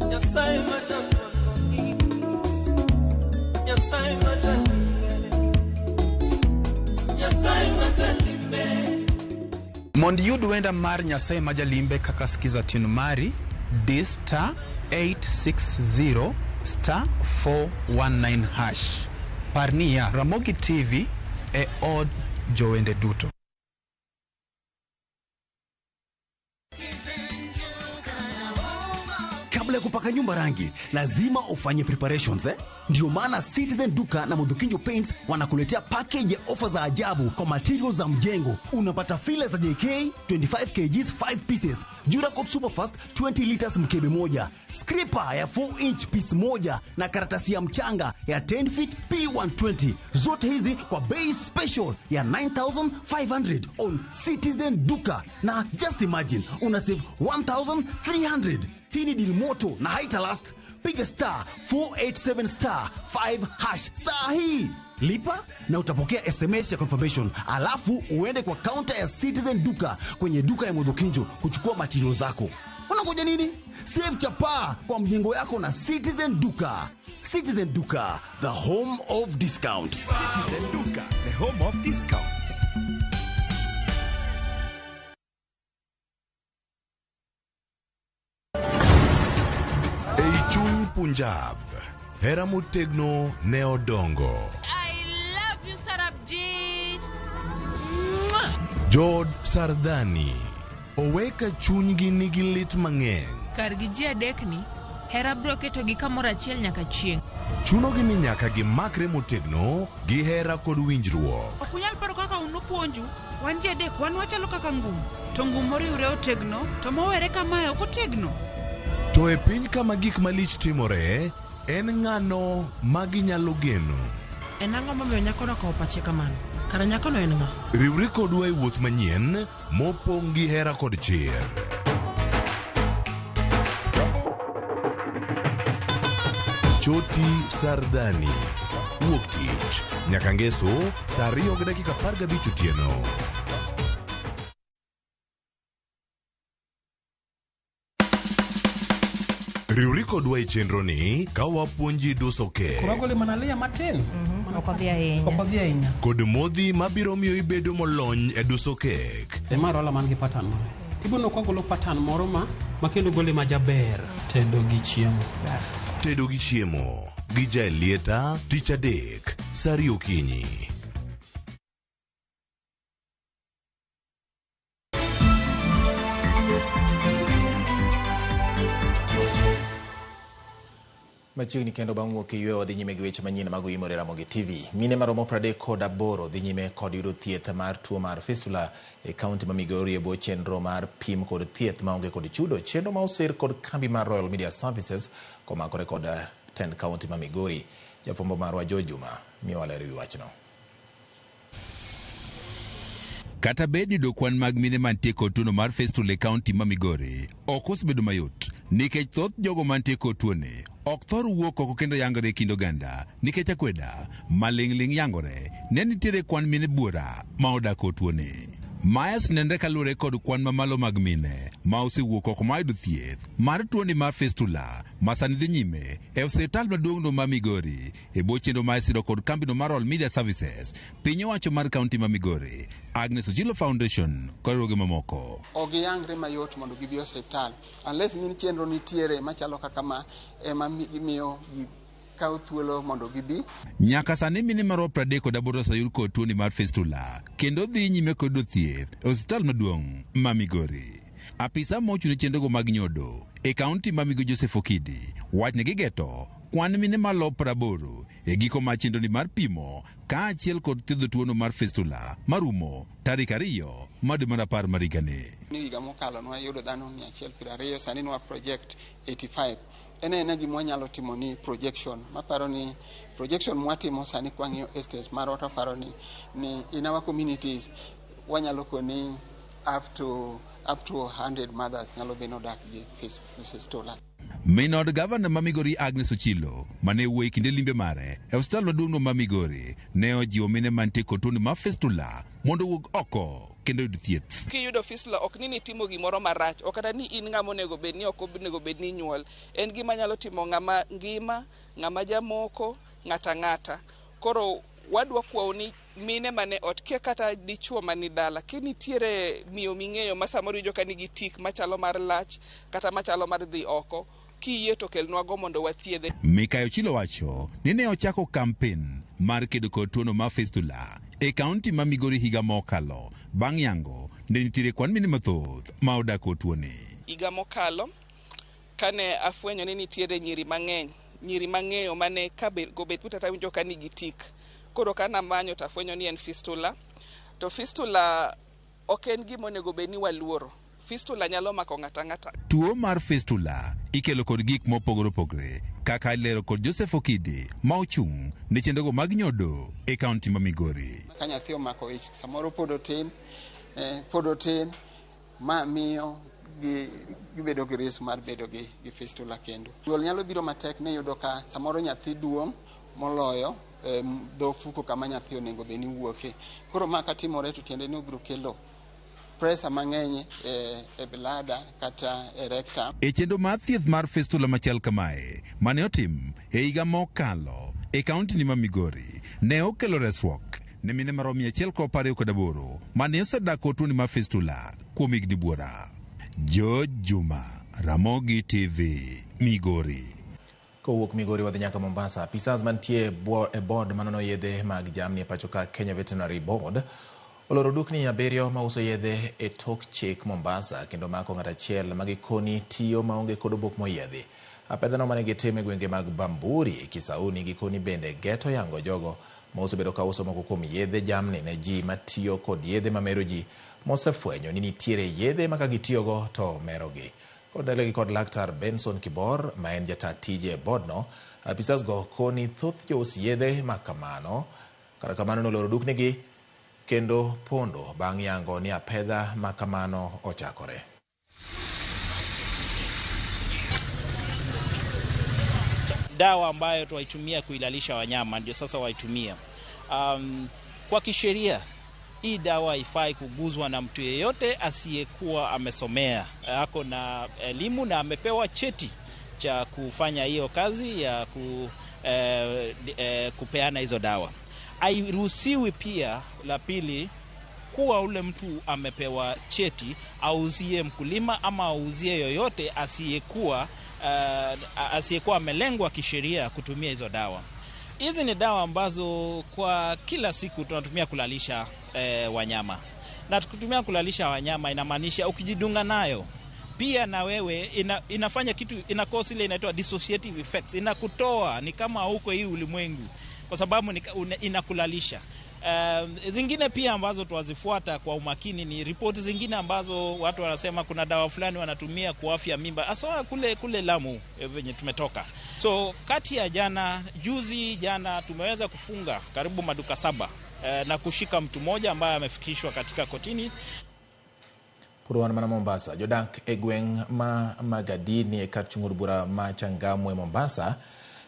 Nyasaye majalile, Nyasaye majalile. Mondo iyud wenda mar Nyasaye ma jalimbe kaka skiza tune mari, di star 860 star 419 hash. Par niya, Ramogi TV e od jowende duto. Kabla ya kupaka nyumba rangi, lazima ufanye preparations eh? Ndio maana Citizen Duka na Mudhukinjo Paints wanakuletea package ya ofa za ajabu kwa materials za mjengo. Unapata fila za JK 25 kgs 5 pieces, Duracop Superfast 20 liters mkebe moja, scraper ya 4 inch piece moja na karatasi ya mchanga ya 10 feet P120. Zote hizi kwa bei special ya 9500 on Citizen Duka, na just imagine una save 1300. Hii ni deal moto na haitalast. Piga star 487 star 5 hash saa hii, lipa na utapokea SMS ya confirmation, alafu uende kwa kaunta ya Citizen Duka kwenye duka ya Mudhukinjo kuchukua material zako. Unangoja nini? Save chapaa kwa mjengo yako na Citizen Duka. Citizen Duka, the home of discounts. Citizen Duka, the home of discounts. Ei chuny Punjab, hera motegno ne odongo. I love you, Sarabjit. Mwah! Jood Sardani owe ka chunygi nigi lit mang'eny. Kargi ji adekni, hera biro ketogi kamoro achiel nyaka chieng'. Chunogi ni nyaka gimakre motegno gi hera kod winjruok. Ok unyal paro kaka un upuonju, wan ji adek wan wachalo kaka ngum, to ngum moriwre otegno, to mowere kamae ok otegno. To e piny kama gik malich timore, en ng'ano ma ginyalo geno? En ang'o momiyo nyakono okawo pache kamano? Kara nyakono en ng'a? Riwri kodwa e wuoth manyien mopong' gi hera kod chir. Choti Sardani. Wuok tich nyaka ngeso saa 2:15 otieno. Riwri kodwa e chenro ni ka wapuonji duso kek Koro agole mana layer matin. Ok odhi ahinya. Ok odhi ahinya. kod modhi mabiro miyo ibedo molony e duso kek. Ema rola man gi pattern moro. Tibono kogolo pattern moro ma makendo gole ma jaber. Tedo gi chiemo. Tedo gi chiemo gi Jaelieta tich adek saa 2 okinyi. Machiegni kendo bang' wuok e yweyo wadhi nyime gi weche manyien mag Oimore Ramogi TV. Mine maromo 38 dhi nyime kod yudo thieth mar tuo mar fistula e kaunti ma Migori e bwo chenro mar pim kod thieth maonge kod chudo. Chenro ma osir kod kambi mar Royal Media Services komakore kod tend kaunti ma Migori. Jafwambo marwa Joe Juma miyowa ler ewi wachno. Kata bed ni yudo kwan mag mine mantie kod tuono mar fistula e kaunti ma Migori ok osebedo mayot nikech thoth jogo mantie kod tuoni ok thor wuok oko kendo yangore e kind oganda nikech akweda maling'ling' yangore ne nitiere kwan mine buora ma odak kod tuoni. Mae osenenre kaluwore kod kwan mamalo mag mine ma osewuok oko ma yudo thieth mar tuoni mar fistula ma sani dhi nyime e osiptal maduong'no ma Migori e bwo chenro ma isiro kod kambino mar Royal Media Services, piny owacho mar kaunti ma Migori, Agnes Ochilo Foundation kod riwruoge mamoko. Ok giyangre mayot mondo gibi osiptal unless ni chenro nitiere machalo kaka ma ema miyo ji kawo thuolo mondo gibi. Nyaka sani mine maromo 38 oseyud kod tuoni mar fistula kendo dhi nyime kod yudo thieth e osiptal maduong' ma Migori. Apisa mochung' ne chenrogo mag nyodo e kaunti ma Migori Joseph Okidi wach ni gigeto kwan mine malo 80 e giko mar chenroni mar pimo kaachiel kod thiedho tuono mar fistula marumo tarik 2 mar dwe mar 10 mar higani. Ni higa mokalo nwayudo dhano 120, sani nwa project 85. En aena gima wanyalo timo ni projection. Maparo ni projection mwatimo sani kwang'iyo estates marwa to aparo ni in our communities wanyalo koni up to 100 mothers nyalo bedo nodak gi fistula. Min od gavana ma Migori Agnes Ochilo mane wuoyo e kinde limbe mare e osiptal maduong'no ma Migori ne ojiwo mine mantie kod tuoni mar fistula mondo owuog oko kendo yud thieth. Kiyudo fistula ok ni nitimo gimoro marach, ok kata ni in ng'ama onego bed ni ok onego bed ni inyuol. En gima nyalo timo ng'ama ngima, ng'ama jamoko, ng'ata ng'ata. Koro Wadwa kwawo ni mine mane ot kia kata dichuo mani dala kinitiere miyo ming'eyo ma samoro iwinjo ka nigi tik machalo mar lach kata machalo mar dhi oko, kiyie to kelnwago mondo wathiedhe. Mikayo Chilo wacho ni ne ochako kampen mar kedo kod tuono mar fistula e kaunti ma Migori higa mokalo bang' yango ne nitiere kwan mine mathoth ma odak kod tuoni. Higa mokalo kane afwenyo ni nitiere nyiri mang'eny, nyiri mang'eyo mane kabet buta tawinjo ka nigi tik. Koro kanamanyo to afwenyo ni en fistula. To fistula ok en gima onego bed ni waluoro. Fistula nyalo mako ng'ato ang'ata. Tuo mar fistula ikelo kod gik mopogore opogore kaka ilero kod Joseph Okidi ma ochung' ne chenrogo mag nyodo e kaunti ma Migori. Ka nyathi omako ich samoro pod otin, ma miyo gibedo gi risk mar bedo gi fistula kendo. Nyuol nyalo biro matek ni yudo ka samoro nyathi duong' moloyo dho ofuko kama nyathi onego bed ni wuoke. Koro ma katimore to tiende ni obiro kelo pressure mang'eny e bladder kata e rectum. E chenro mar thieth mar fistula machal kamae mane otim e higa mokalo e kaunti ni ma Migori ne okelo resruok ne mine maromo 128 mane osedak kod tuoni mar fistula kuom higni buora. George Juma, Ramogi TV, Migori. Kowuok Migori wadhi nyaka Mombasa. Apisas mantie e board manono yedhe mag jamni e pacho ka Kenya Veterinary Board oloro dukni 7 mauso yedhe e tok chik Mombasa kendo mako ng'at achiel ma gikoni tiyo maonge kod obok moyiedhi. Apedhano mane gitimo e gwenge mag Bamburi, Kisauni gikoni bende geto yango jogo ma osebedo ka uso moko kuom yedhe jamni ne ji matiyo kod yedhe mamero ji mosefwenyo ni nitiere yedhe ma ka gitiyogo to merogi. Kodelegi kod Laktar Benson Kibor ma en jata tije e boardno, apisas go koni thoth jous yedhe ma kamano kata kamano noloro duknigi kendo pondo bang' yango ni apedha ma kamano ochakore. Dawa ambayo tuwaitumia kuilalisha wanyama ndio sasa waitumia. Kwa kisheria hii dawa haifai kuguzwa na mtu yeyote asiyekuwa amesomea, ako na elimu na amepewa cheti cha kufanya hiyo kazi ya kupeana hizo dawa. Hairuhusiwi pia, la pili, kuwa ule mtu amepewa cheti auzie mkulima ama auzie yoyote asiyekuwa amelengwa kisheria kutumia hizo dawa. Hizi ni dawa ambazo kwa kila siku tunatumia kulalisha wanyama. Na tukitumia kulalisha wanyama inamaanisha ukijidunga nayo pia na wewe inafanya kitu, ina cause ile inaitwa dissociative effects, inakutoa ni kama huko hii ulimwengu kwa sababu inakulalisha. Zingine pia ambazo tuwazifuata kwa umakini ni ripoti zingine ambazo watu wanasema kuna dawa fulani wanatumia kuafya mimba hasa kule Lamu venye tumetoka. So kati ya jana, juzi jana tumeweza kufunga karibu maduka 7 na kushika mtu mmoja ambaye amefikishwa katika kotini. Purwan mana Mombasa, jodak e gweng' ma Magadini e kar chung' od bura ma Changamwe Mombasa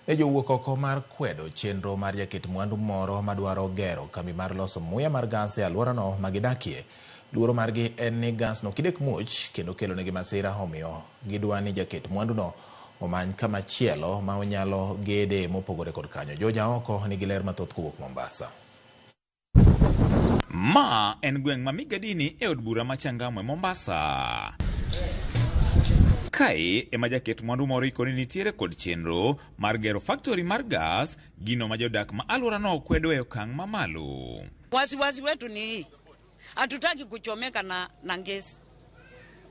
ne jowuok oko mar kwedo chenro mar jaket mwandu moro madwaro gero kambi mar loso muya mar gas e alworano ma gidakie. Luoro margi en ni gas no kidek muoch kendo kelo negi masira, omiyo gidwa ni jaket mwanduno omany kama chielo ma onyalo gede mopogore kod kanyo. Joja oko nigi ler mathoth kowuok Mombasa. Ma en gweng' ma Migadini e od bura ma Changamwe Mombasa. Kae ema jaket mwandu moro ikoni nitiere kod chenro mar gero factory mar gas, gino ma jodak ma alworano kwedo e okang' mamalo. Wasiwasi wetu ni hii, hatutaki kuchomeka na gesi,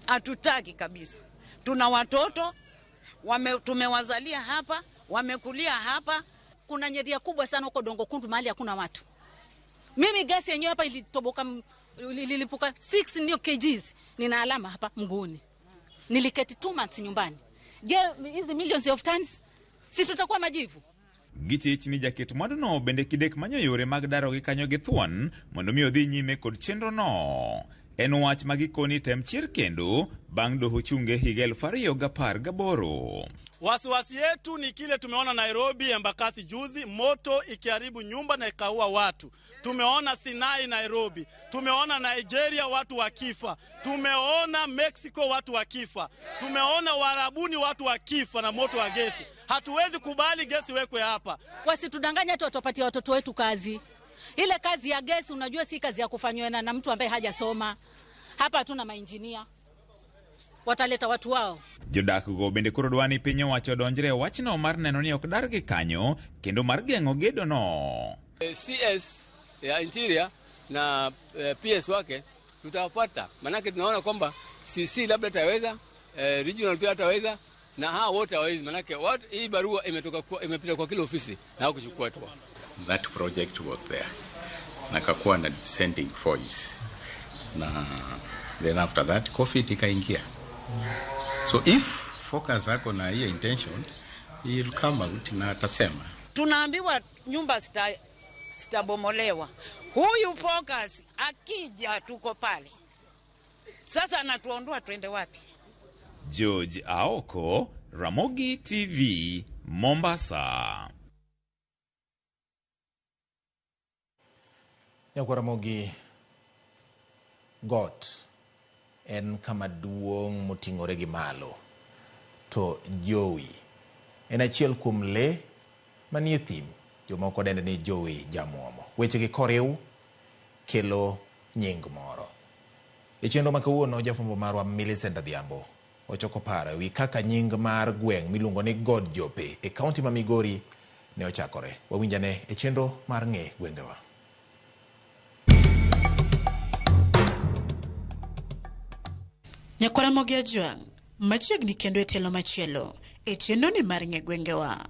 hatutaki kabisa. Tuna watoto tumewazalia hapa, wamekulia hapa. Kuna nyedhia kubwa sana huko Dongo Kundu mahali hakuna watu. Mimi gasi yenyewe hapa ilitoboka, ililipuka 6 new kgs, nina alama hapa mguuni. Niliketi 2 months nyumbani. Je, hizi millions of tons si tutakuwa majivu? Gichich ni jaket mwanduno bende kidek manyo yore mag darogi kanyo gi thuon mondo mi odhi nyime kod chenro no. En wach ma gikoni tem chier kendo bang' doho chunge higa 2018. Wasiwasi yetu ni kile tumeona Nairobi Embakasi juzi, moto ikiharibu nyumba na ikaua watu. Tumeona Sinai Nairobi, tumeona Nigeria watu wakifa, tumeona Mexico watu wakifa, tumeona Warabuni watu wakifa na moto wa gesi. Hatuwezi kubali gesi wekwe hapa. Wasitudanganye hata watupatie watoto wetu kazi. Ile kazi ya gesi unajua si kazi ya kufanywa na mtu ambaye hajasoma. Hapa hatuna mainjinia. Wataleta watu wao. Jodak go bende koro dwa ni piny owacho odonjre e wachno mar neno ni ok dargi kanyo kendo mar geng'o gedono. CS ya Interior na PS wake tutawafuata, manake tunaona kwamba CC labda ataweza, regional pia ataweza, na hao wote hawawezi, manake watu hii barua imetoka imepita kwa kila ofisi na hawakuchukua hatua. That project was there na kakuwa na dissenting voice, na then after that COVID ikaingia. So if focus ako na hiyo intention, he'll come out na atasema. Tunaambiwa nyumba zitabomolewa. Huyu Focus akija tuko pale. Sasa anatuondoa twende wapi? George Aoko, Ramogi TV, Mombasa. Nyakwa Ramogi, got en kama duong' moting'ore gi malo, to jowi en achiel kuom le manie thim. Jomoko dende ni jowi jamuomo. Wechegi koriw kelo nying moro. E chenro ma kawuono, jafwambo marwa Millicent Adhiambo ochoko paro ewi kaka nying mar gweng' miluongo ni God Jope e kaunti ma Migori ne ochakore. Wawinjane e chenro mar ng'e gwengewa. Nyakwar Ramogi Ajwang' machiegni kendo e tielo machielo e chenro ni mar ng'e gwengewa.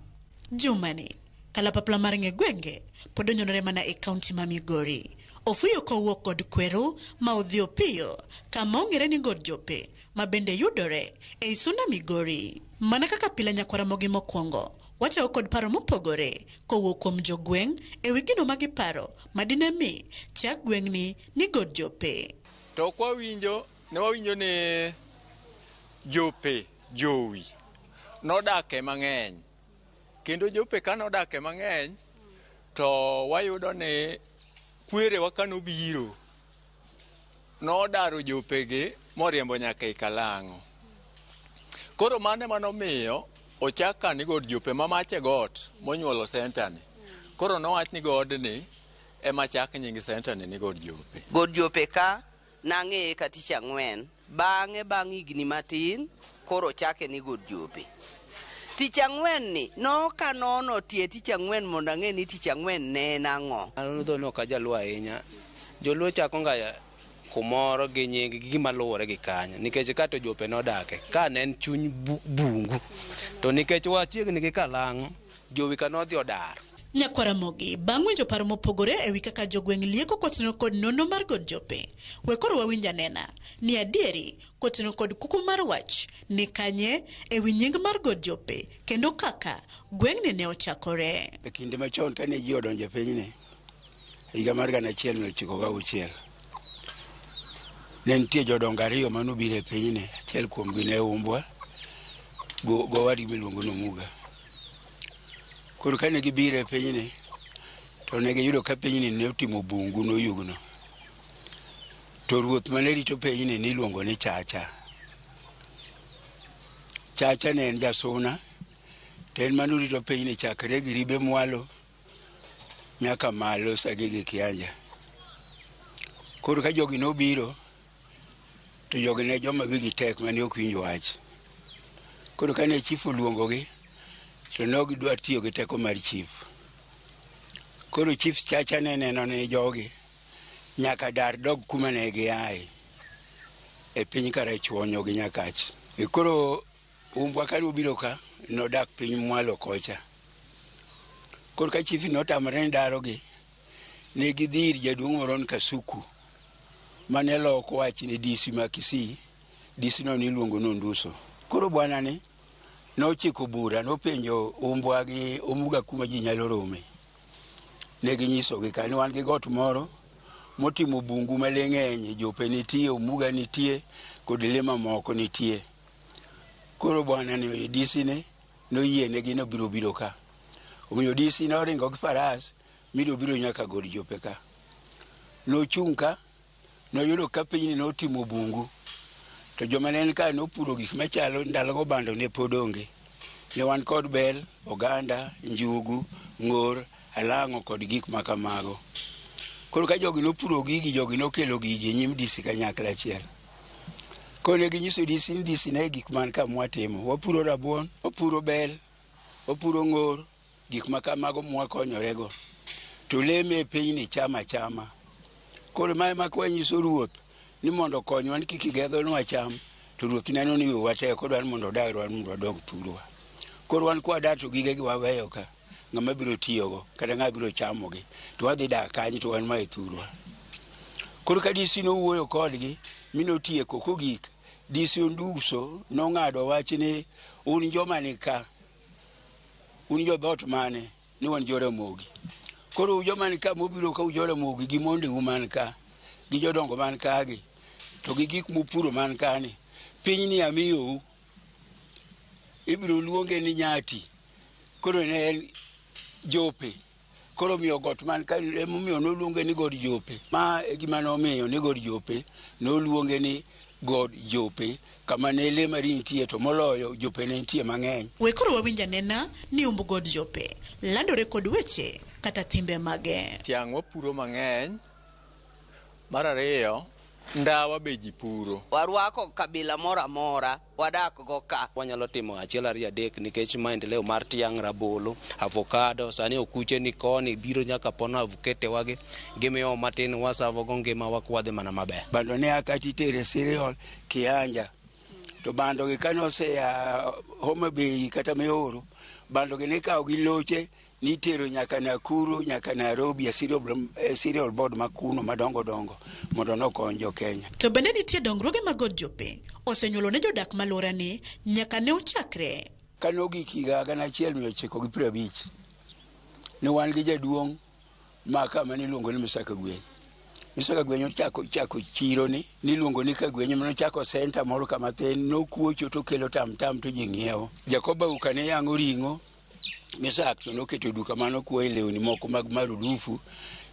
Jumani, kalapapla mar ng'e gwenge pod onyonore mana e kaunti ma Migori. Ofuyo kowuok kod Kweru ma odhi Opiyo kama ong'ere ni God Jope ma bende yudore ei Suna Migori. Mana kaka pile Nyakwar Ramogi mokwongo, wachako kod paro mopogore kowuok kuom jogweng' ewi gino ma giparo madine mi chak gweng'ni ni God Jope. To kwa winjo, ne wawinjo ni Jope, jowi, nodake mang'eny. Kendo Jope ka nodake mang'eny, to wayudo ni kwerewa ka nobiro, nodaro Jopegi moriembo nyaka e Kalang'o. Koro mano ema nomiyo ochak ka ni God Jope ma mache got monyuolo senta ni. Koro nowach ni godni ema chak nying senta ni ni God Jope. God Jope ka nang'eye ka tich ang'wen, bang'e bang' higni matin koro chake ni God Jope. Tich ang'wen ni nokanono tie tich ang'wen mondo ang'e ni tich ang'wen ne en ang'o. An dhoni ok ajaluo ahinya. Joluo chako ga kumoro gi nying gi gima luwore gi kanyo, nikech ka to Jope nodake ka ne en chuny bungu, to nikech wachiegni gi Kalang'o, jowi ka nodhi odar. Nyakwar Ramogi, bang' winjo paro mopogore ewi kaka jogweng' lieko kotenore kod nonro mar God Jope, we koro wawinj anena ni adieri kotenore kod kuku mar wach ni kanye ewi nying mar God Jope kendo kaka gweng'ni ne ochakore. E kinde machon kane ji odonjo e pinyni, higa mar 1996, ne nitie jodongo ariyo manobiro e pinyni. Achiel kuomgi ne Umbwa gowadgi miluongo ni Omuga. Koro kane gibiro e pinyni, to ne giyudo ka pinyni ne otimo bungu noyugno. To ruoth mane rito pinyni niluongo ni Chacha. Chacha ne en jasuna, to en manorito pinyni chakre Giribe mwalo nyaka malo Sagigi Kianja. Koro ka jogi nobiro, to jogi ne joma wigi tek mane ok winj wach. Koro kane chief oluongogi, to ne ok gidwa tiyo gi teko mar chief. Koro chief Chacha ne neno ni jogi nyaka dar dog kuma ne giaye e piny Karachuonyo gi Nyakach. E koro Umbwa kane obiro ka, nodak piny mwalo kocha. Koro ka chief notamore ni darogi, ne gidhi ir jaduong' moro ni Kasuku mane loko wach ne DC ma Kisii. DC no niluongo ni Onduso. Koro bwana ni nochiko bura, nopenjo Umbwa gi Omuga kuma ji nyalo rome. Ne ginyisogi ka ni wan gi got moro motimo bungu ma le ng'eny, Jope nitie, Omuga nitie, kod le mamoko nitie. Koro bwana ni DC ne noyienegi nobiro biro ka. Omiyo DC noringo gi faras mi nobiro nyaka God Jope ka. Nochung' ka, noyudo ka pinyni notimo bungu. To joma ne en ka nopuro gik machalo ndalogo bando ne pod onge. Ne wan kod bel, oganda, njugu, ng'or, alang'o kod gik ma kamago. Koro ka jogi nopuro gigi, jogi nokelo gigi e nyim DC kanyakla achiel. Koro ne ginyiso DC ni DC ne gik man ka mwatimo. Wapuro rabuon, wapuro bel, wapuro ng'or, gik ma kamago mwakonyorego. To le me pinyni chama chama. Koro mae ma kwanyiso ruoth ni mondo okonywa ni kik igedhonwa cham, to ruoth neno ni wiwa tek odwaro ni mondo odarwa mondo wadog thurwa. Koro wan kwadar to gigegi waweyo ka, ng'ama biro tiyogo kata ng'ama biro chamogi to wadhi dak kanye to wan ma e thurwa. Koro ka DC nowuoyo kodgi mi notieko kogik, DC Onduso nong'ado wach ni un joma ni ka, un jo dhoot mane ni wan jo Ramogi. Koro joma ni ka mobiro ka jo Ramogi gi mondeu man ka, gi jodongo man ka gi, to gi gik mupuro man ka ni, pinyni amiyou, ibiro luonge ni Nyati. Koro ne en Jope. Koro miyo got man ka emomiyo noluonge ni God Jope. Ma e gima nomiyo ni God Jope, noluonge ni God Jope, kama ne lee mari nitie to moloyo Jope ne nitie mang'eny. We koro wawinj anena ni umb God Jope landore kod weche kata timbe mage. Tiang' wapuro mang'eny. Mar ariyo, ndawa be ji puro. Warwako kabila moro amora wadak go ka. Wanyalo timo achiel ariyo adek nikech maendeleo mar tiang', rabolo, avocado, sani okuche ni koni biro nyaka pono avokete gimiyo matin wasavo go ngimawa kwadhi mana maber. Bando ne aa kata itere cereal Kianja. To bando gi kane osea Homa Bay kata Mioro, bando gi nikawo gi loche nitero nyaka Nakuru, nyaka Nairobi e cereal board makuno madongo dongo mondo nokony jo Kenya. To bende nitie dongruoge mag God Jope osenyuolo ne jodak malworani nyaka ne ochakre. Kane ogik higa 1950, ne wan gi jaduong' ma kama niluongo ni Misaka Gweny. Misaka Gweny ochako chako chiro ni niluongo ni Kagweny, manochako senta moro kama thin, nokuocho to kelo tamtam to ji ng'iewo. Jacob Auka ne yang'o ring'o, Misak to noketo duka manokuoye lewni moko mag marudufu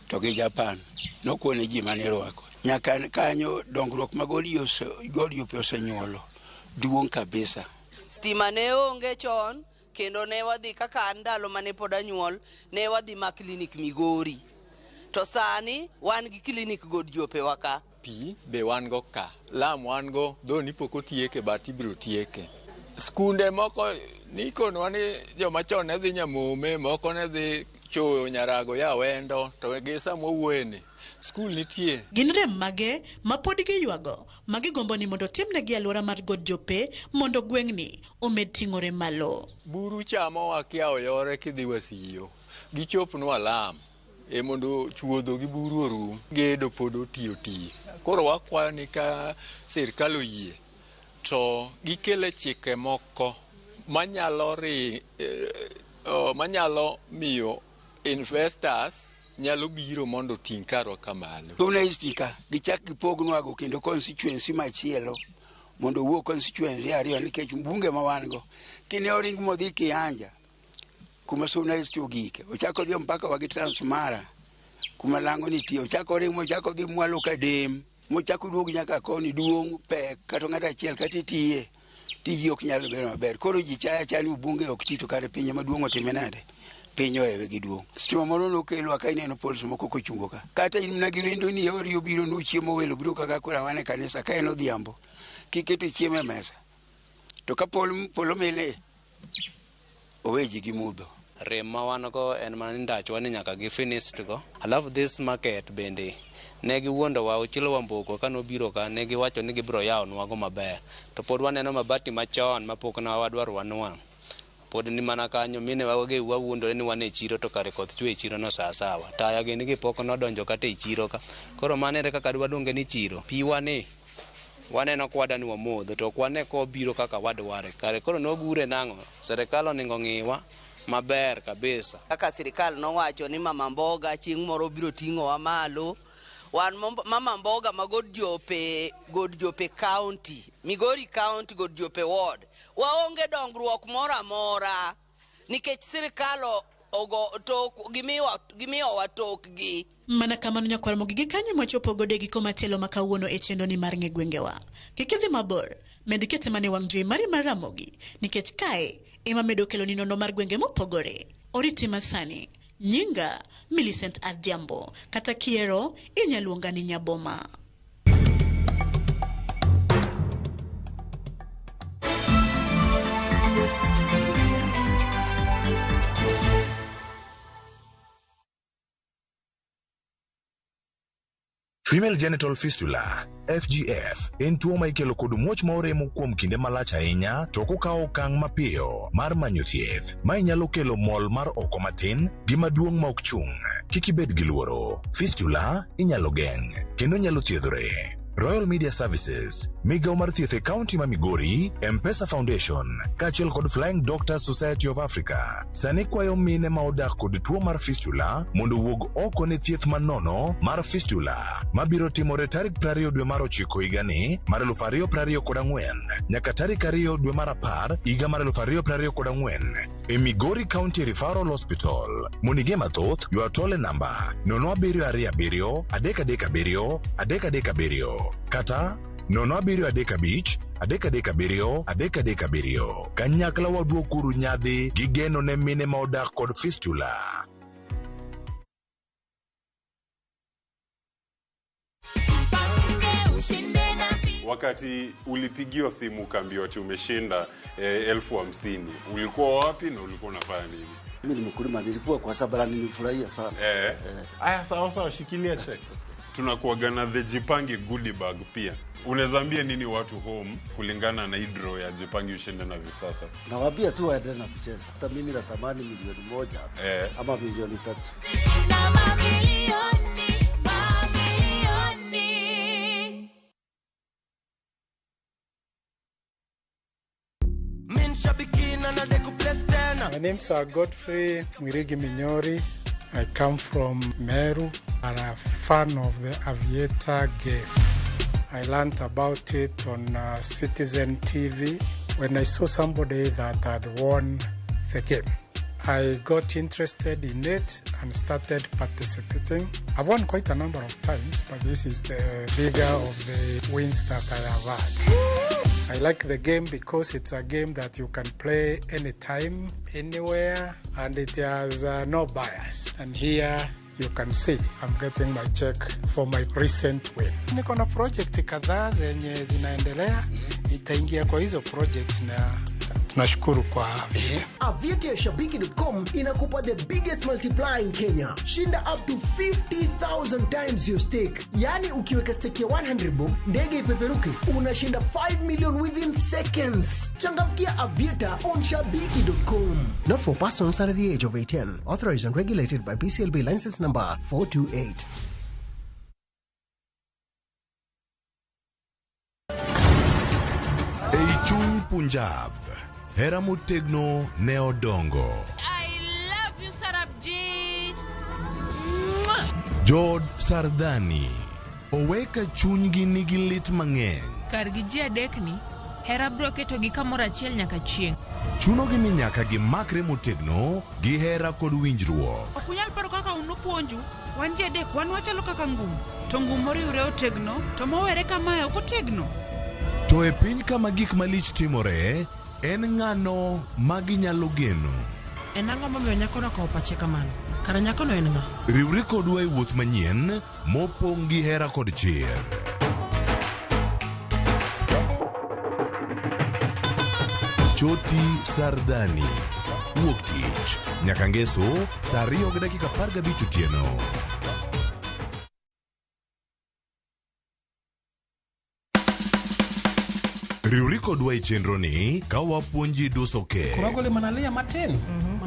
to gi Japan, nokuo ne ji mane rwako. Nyaka kanyo dongruok ma God Jope osenyuolo duong' kabisa. Stima ne onge chon kendo ne wadhi kaka an ndalo mane pod anyuol, ne wadhi ma klinik Migori. To sani wan gi klinik God Jope wa ka. Pi be wan go ka, lam wan go, dho ni pok otieke but ibiro tieke. Skunde moko nikonwa ni joma chon ne dhi Nyamome, moko ne dhi Choyo, Nyarago, Yawendo, to gi sama wawuoyeni, skul nitie. Gin rem mage ma pod giywago ma gigombo ni mondo timnegi alwora mar God Jope mondo gweng'ni omed ting'ore malo. Buru chamowa kiawo yore kidhi Wasiyo, gichopnwa lam e mondo chuodho gi buru orum, gedo pod oti oti. Koro wakwayo ni ka sirkal oyie to gikele chike moko manyalo miyo investors nyalo biro mondo oting' karwa kamalo. Journalist ka gichak gipognwago kendo constituency machielo mondo owuo constituency ariyo nikech mbunge ma wan go kine oring modhi Kianja kuma journalist ogike, ochako dhi mpaka wagi Transmara kuma lang'o nitie, ochako oring mochako dhi mwalo Kadem mochako duog nyaka koni duong' pek kata ng'ato achiel kata itiye tiji ok nyal bedo maber. Koro ji chaya chaya ni mbunge ok ti to kare pinye maduong' otime nade? Piny ohewe gi duong'. Stima moro nokelwa ka ineno poles moko kochungo ka. Kata in mana gi wendo ni ori obiro nuchiemo welo biro kaka koro wan e kanisa ka en odhiambo. Kiketo chiemo e mesa. To ka polo mile owe ji gi mudho. Rem ma wan go en mana ni ndachwa ni nyaka gi finished go. Alafu this market bende ne giwuondowa Ochilo Wamboko kanobiro ka ne giwacho ni gibiro yawonwa go maber. To pod waneno mabati machon mapok ne wadwaro wanwang'. Pod ni mana kanyo mine wage wawuondore ni wan e chiro to kare koth chwe e chiro no saa sawa. Taya gini gi pok nodonjo kata e chiro ka. Koro mano ere kaka dwaluonge ni chiro. Pi wa ni waneno kwada ni wamodho to ok wane kobiro kaka wadware. Kare koro nogure nang'o? Sirikal onego ng'iwa maber kabisa. Kaka sirikal nowacho ni mama mboga chieng' moro biro ting'owa malo. Wan mama mboga ma God Jope, God Jope County, Migori County, God Jope Ward. Waonge dongruok moro amora nikech sirikal ogo tok gimiyowa tokgi. Mana kamano nyakwar Ramogi gi kanyo mwachopo godo e giko matelo ma kawuono e chenro ni mar ng'e gwengewa. Kik idhi mabor, med kete mana e wang' jowi mari mar Ramogi nikech kae ema medo kelo ni nonro mar gwenge mopogore. Oriti masani. Nyinga Millicent Adhiambo, kata kiero inyaluonga ni Nyaboma. Female genital fistula FGF en tuo ma ikelo kod muoch ma oremo kuom kinde malach ahinya to ok okawo okang' mapiyo mar manyo thieth. Mae nyalo kelo mol mar oko matin gi maduong' ma ok chung'. Kik ibed gi luoro. Fistula inyalo geng' kendo nyalo thiedhore. Royal Media Services, migawo mar thieth e kaunti ma Migori, M-Pesa Foundation, kaachiel kod Flying Doctors Society of Africa, sani kwayo mine ma odak kod tuo mar fistula mondo owuog oko ne thieth manono mar fistula mabiro timore tarik 20 dwe mar ochiko higani mar 2024 nyaka tarik 2 dwe mar 10 higa mar 2024 e Migori County Referral Hospital. Mondo ing'e mathoth, ywa tol e namba 0727 337 337 kata 0735 337 337. Kanyakla waduokuru nyadhi gi geno ne mine ma odak kod fistula. Wakati ulipigiwa simu ukaambiwa ati umeshinda 50,000, ulikuwa wapi na ulikuwa unafanya nini? Mimi ni mkulima, nilikuwa kwa sababu nilifurahia sana. Aya, sawa sawa, shikilia check. Tunakuwaga na the Jipange goodie bag pia. Unaweza ambia nini watu home kulingana na hii draw ya Jipange ushinde na Viusasa? Nawaambia tu waendelee na kucheza. Hata mimi natamani 1 milioni ama 3 milioni. Shinda mamilioni, mamilioni. My name's Godfrey Mwirigi Minyori. I come from Meru and I'm a fan of the Aviator game. I learned about it on Citizen TV when I saw somebody that had won the game. I got interested in it and started participating. I've won quite a number of times, but this is the bigger of the wins that I have had. I like the game because it's a game that you can play anytime, anywhere, and it has no bias. And here you can see I'm getting my check for my recent win. Niko na project kadhaa zenye zinaendelea, nitaingia kwa hizo project na tunashukuru kwa Aviator. Aviator ya Shabiki.com inakupa the biggest multiplier in Kenya. Shinda up to 50,000 times your stake. Yaani ukiweka stake ya 100 bob, ndege ipeperuke, unashinda 5 million within seconds. Changamkia Aviator on Shabiki.com. Not for persons under the age of 18. Authorized and regulated by BCLB license number 428. Ei chuny Punjab, hera motegno ne odongo. I love you, Sarabjit. Mwah! Jood Sardani oweka chunygi nigi lit mang'eny. Kargi ji adekni, hera biro ketogi kamoro achiel nyaka chieng'. Chunogi ni nyaka gimakre motegno gi hera kod winjruok. Ok unyal paro kaka unupuonju. Wan ji adek, wan wachalo kaka ngum. To ngum moriwre otegno, to mowere kamae ok otegno. To e piny kama gik malich timore, en ng'ano ma ginyalo geno? En ang'o momiyo nyakono okawo pache kamano? Kara nyakono en ng'a? Riwri kodwa e wuoth manyien mopong' gi hera kod chir. Choti Sardani. Wuok tich nyaka ngeso saa 2:15 otieno. Riwri kodwa e chenro ni ka wapuonji duso kek. Koro agole mana layer matin.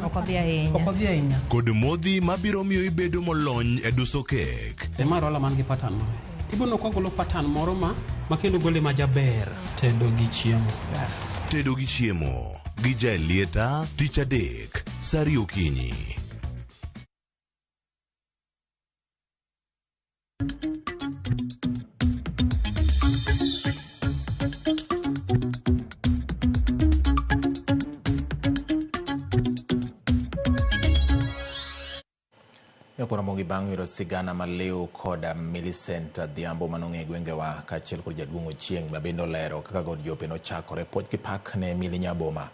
Ok odhi ahinya. Ok odhi ahinya. Kod modhi mabiro miyo ibedo molony e duso kek. Ema rola man gi pattern moro. Ibono kogolo pattern moro ma kendo gole ma jaber. Tedo gi chiemo. Tedo gi chiemo gi Jaelieta tich adek saa 2 okinyi. Nyakoro bang' yudo sigana maliw kod Millicent Adhiambo manong'e e gwengewa kaachiel kod jaduong' Ochieng' ma bende olero kaka god Jope nochakore puoch gi pak ne Mili Nyaboma.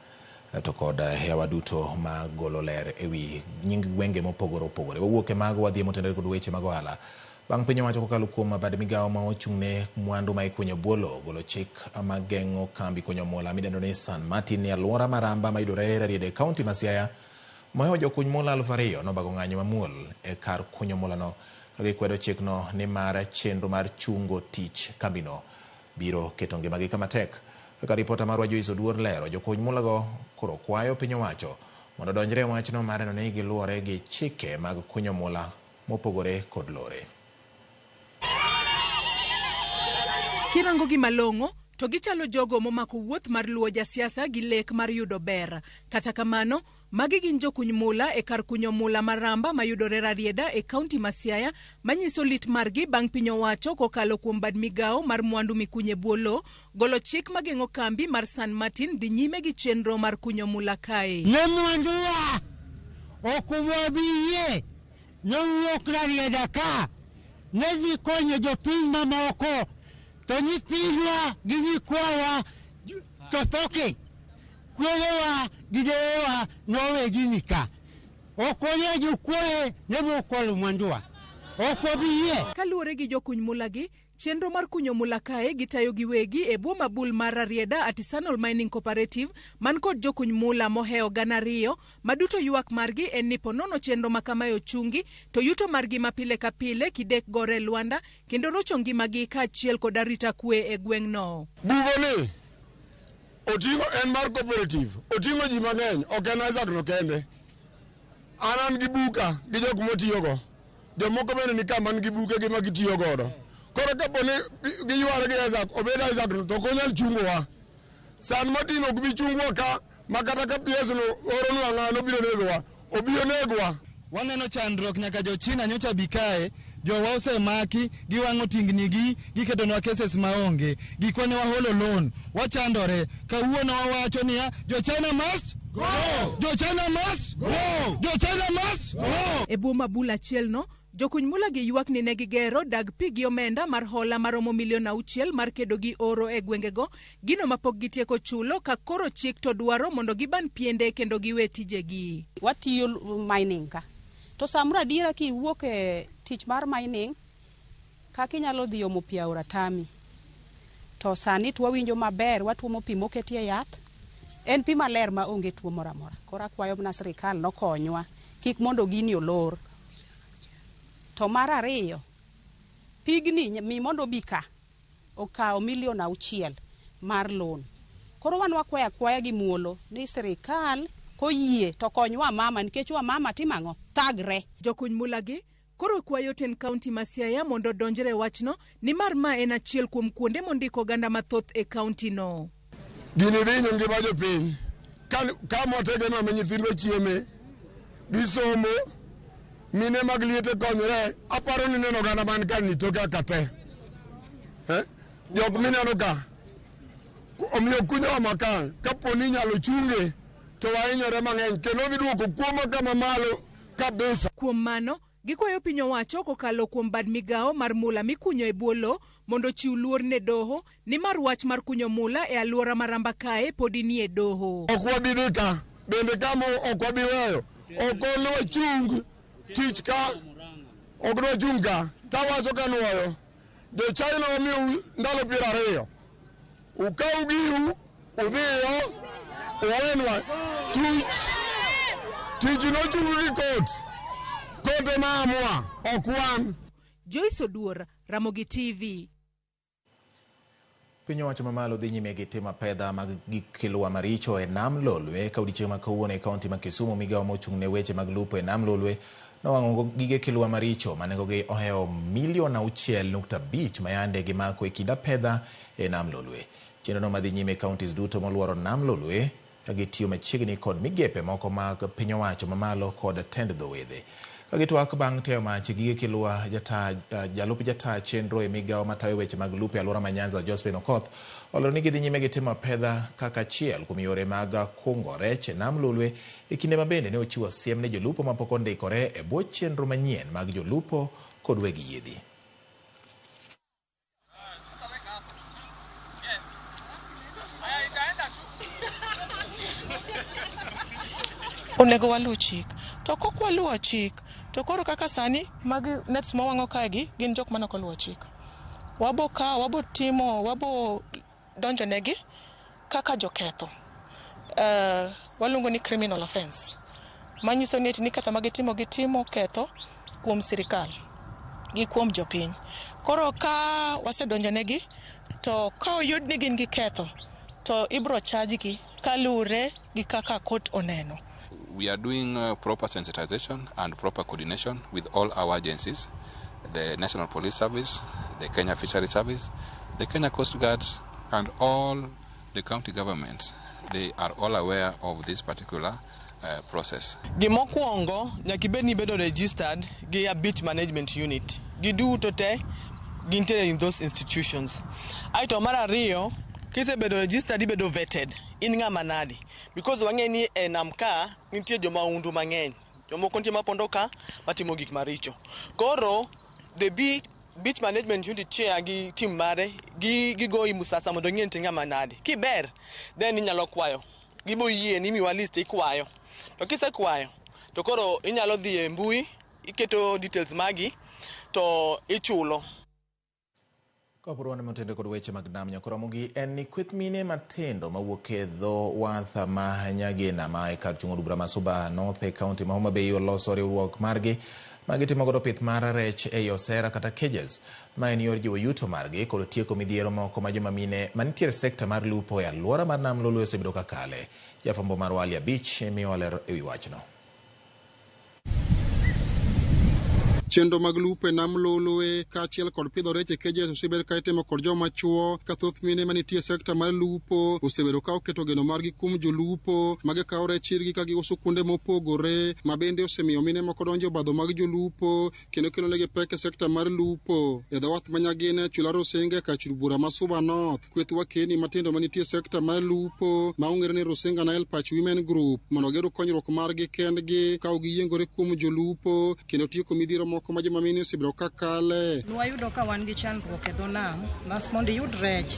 to kod yawa duto ma golo ler ewi nying gwenge mopogore opogore. Wawuok e mago wadhi motenore kod weche mag ohala. Bang' piny owacho kokalo kuom bad migawo ma ochung' ne mwandu ma ikunyo bwo golo chik mageng'o kambi kunyo mula midendo ni San Martin e alwora mar Ramba mayudore Rarieda e kaunti ma Siaya. Mohewo jokuny mula 2000 nobago ng'anyo mamuol e kar kunyo mulano ka gikwedo chikno nimar chenro mar chungo tich kambino biro keto ngimagi kama tek. Kaka ripota marwa Joyce Oduor lero, jokuny mulago koro kwayo piny owacho mondo odonjre e wachno mar neno ni giluwore gi chike mag kunyo mula mopogore kod lore. Kirango gi malong'o to gichalo jogo momako wuoth mar luwo jasiasa gi lek mar yudo ber. Kata kamano, magi gin jokuny mula e kar kunyo mula mar Ramba mayudore Rarieda e kaunti ma Siaya manyiso lit margi bang' piny owacho kokalo kuom bad migawo mar mwandu mikunye bwo lowo golo chik mageng'o kambi mar San Martin dhi nyime gi chenro mar kunyo mula kae. Ne mwanduwa ok wabi yie nowuok Rarieda ka ne dhi konyo jopiny mamoko to nyithindwa gi nyikwawa to tho kech. Kwerewa gi deyewa nowe gini ka. Ok wane jokuoye ne bokwalo mwanduwa. Ok wabi yie. Kaluwore gi jokuny mulagi, chenro mar kunyo mula kae gitayo giwegi e bwo mabul mar Rarieda Artisanal Mining Cooperative man kod jokuny mula mohewo 2,000 ma duto ywak margi en ni ponono chenro ma kamae ochungi to yuto margi ma pile ka pile kidek gore e lwanda kendo rocho ngimagi kaachiel kod arita kwe e gweng'no. Bugoni oting'o en mar cooperative, oting'o ji mang'eny, ok en Isaac no kende. An gi buka gi jok motiyogo, jomoko bende ni ka man gi bukegi ma gitiyo godo. Koro kapo ni giyware gi Isaac, obed Isaac no to ok onyal chungowa. San Martin ok bi chungwa ka, ma kata ka PS no oronwa ng'ano obiro negowa, obi onegwa. Waneno chandruok nyaka jo China nyocha bi kae, jowa osemaki, giwang'o tingnigi, giketonwa cases maonge. Gikwa ne waholo loan, wachandore. Kawuono wawacho niya, jo China must go! Jo China must go! Jo China must go! E bwo mabul achielno, jokuny mula gi ywak ni ne gigero dag pi gi omenda mar hola maromo milion 6 mar kedo gi oro e gwengego, gino mapok gitieko chulo ka koro chik to dwaro mondo giban piende kendo giwe tijegi. Watiyo mining ka. To samoro adiera kiwuok e tich mar mining, kaka inyalo dhi omo pi aora tami. To sani to wawinjo maber, watuomo pi moketie yath. En pi maler ma onge tuo moro amora. Koro akwayo mana sirikal nokonywa, kik mondo gini olor. To mar ariyo, pigni mi mondo obi ka, okawo milion 6 mar loan. Koro wan wakwayo akwaya gi muolo ni sirikal koyie to konywa mama nikech wamama timo ang'o? Thagre. Jokuny mulagi koro kwayo tend kaunti ma Siaya mondo odonjre e wachno nimar ma en achiel kuom kuonde mondiko oganda mathoth e kaunti no. Gini dhi hinyo ngima jopiny. Ka mwategema ma nyithindwa chieme, gisomo, mine mag liete konyre, aparo ni neno oganda man ka ni toke aka te. Jok mineno ka, omiyo kunyowa ma ka, kapo ni inyalo chunge, to wahinyore mang'eny, kendo dhi duoko kuo ma kama malo kabisa. Kuom mano, gikwayo piny owacho kokalo kuom bad migawo mar mula mikunyo e bwo lowo mondo ochiw luor ne doho nimar wach mar kunyo mula e alwora mar Ramba kae podi nie doho. Ok wabi dhi ka, bende kama ok wabi weyo, ok nwachung tich ka, ok nwachung ka. Tawacho ka nwoyo, jo China wamiyou ndalo 20, ukaw giu, udhiyo, uwenwa tich. Tich nochung gi kot, kot ema amua, ok wan. Joyce Oduor, Ramogi TV. Piny owacho mamalo dhi nyime gi timo apedha mag gik kilwa maricho e nam Lolwe. Ka odiechieng' ma kawuono e kaunti ma Kisumu, migawo mochung' ne weche mag lupo e nam Lolwe nowang'o gige kilwa maricho ma nengogi ohewo milion 6.5 ma yande gimako e kind apedha e nam Lolwe. Chenrono madhi nyime e kauntis duto moluoro nam Lolwe ka gitiyo machiegni kod migepe moko mag piny owacho mamalo kod tend dho wedhe. Ka gitwak bang' teyo mach gige kilwa, jalup jata chenro e migawo matayo weche mag lupo e alwora ma Nyanza Josephine Okoth olero ni gidhi nyime gi timo apedha kaka achiel kuom yore mag kungo rech e nam Lolwe e kinde ma bende ne ochiwo siem ne jolupo mapok ondikore e bwo chenro manyien mag jolupo kod weg yiedhi. Onego waluw chik. To kok waluwo chik, to koro kaka sani magi nets mawang'o kaegi gin jok mane ok oluwo chik. Wabo kawo, wabo timo, wabo donjo negi kaka joketho. Waluongo ni criminal offense. Manyiso ni eti ni ketho ma gitimo gitimo ketho kuom sirikal gi kuom jopiny. Koro ka wasedonjo negi to ka oyud ni gin gi ketho to ibro charge gi kaluwre gi kaka court oneno. We are doing proper sensitization and proper coordination with all our agencies, the National Police Service, the Kenya Fisheries Service, the Kenya Coast Guards, and all the county governments. They are all aware of this particular process. Gimokwongo nyaka ibed ni ibedo registered gi a beach management unit. Giduto te gintiere in those institutions. Aeto mar ariyo, kisebedo registered ibedo vetted. In ng'ama nadi? Because wang'e ni e nam ka nitie jomahundu mang'eny. Jomoko nitie mapondo ka matimo gik maricho. Koro the beach management unit chair gi team mare gigoyi musasa mondo ging'e ni to ing'ama nadi. Kiber, then inyalo kwayo. Gibo yie ni imiwa list ikwayo. To kisekwayo, to koro inyalo dhi e mbui, iketo details magi, to ichulo. Kapod wan motenore kod weche mag nam nyakoromogi en ni kweth mine matindo mawuok e dho wath ma Nyagina ma e kar chung' od bura ma Suba North e kaunti ma Homa Bay oloso riwruok margi ma gitimo godo pith mar rech ei osera kata cages ma en yor jiwo yuto margi kod tieko midhiero moko ma joma mine mantiere sekta mar lupo e alwora mar nam Lolwe osebedo ka kale. Jafwambo marwa Ali Abich miyowa ler ewi wachno. Chenro mag lupo e nam Lolwe kaachiel kod pidho rech e cages osebed ka itimo kod joma chuo ka thoth mine manitie e sekta mar lupo osebedo ka oketo geno margi kuom jolupo ma gikawo rech irgi ka giuso kuonde mopogore ma bende osemiyo mine moko donjo e obadho mag jolupo kendo kelonegi pek e sekta mar lupo. E dho wath ma Nyagina e chula Rusinga e kar chul bura ma Suba North, kweth wakeni matindo manitie e sekta mar lupo ma ong'ere ni Rusinga Nile Perch Women Group mondo giyud konyruok margi kendgi ka ok giyiengore kuom jolupo kendo tieko midhiero moko ma joma mine osebedo ka kale. Nwayudo ka wan gi chandruok e dho nam mas mondo iyud rech,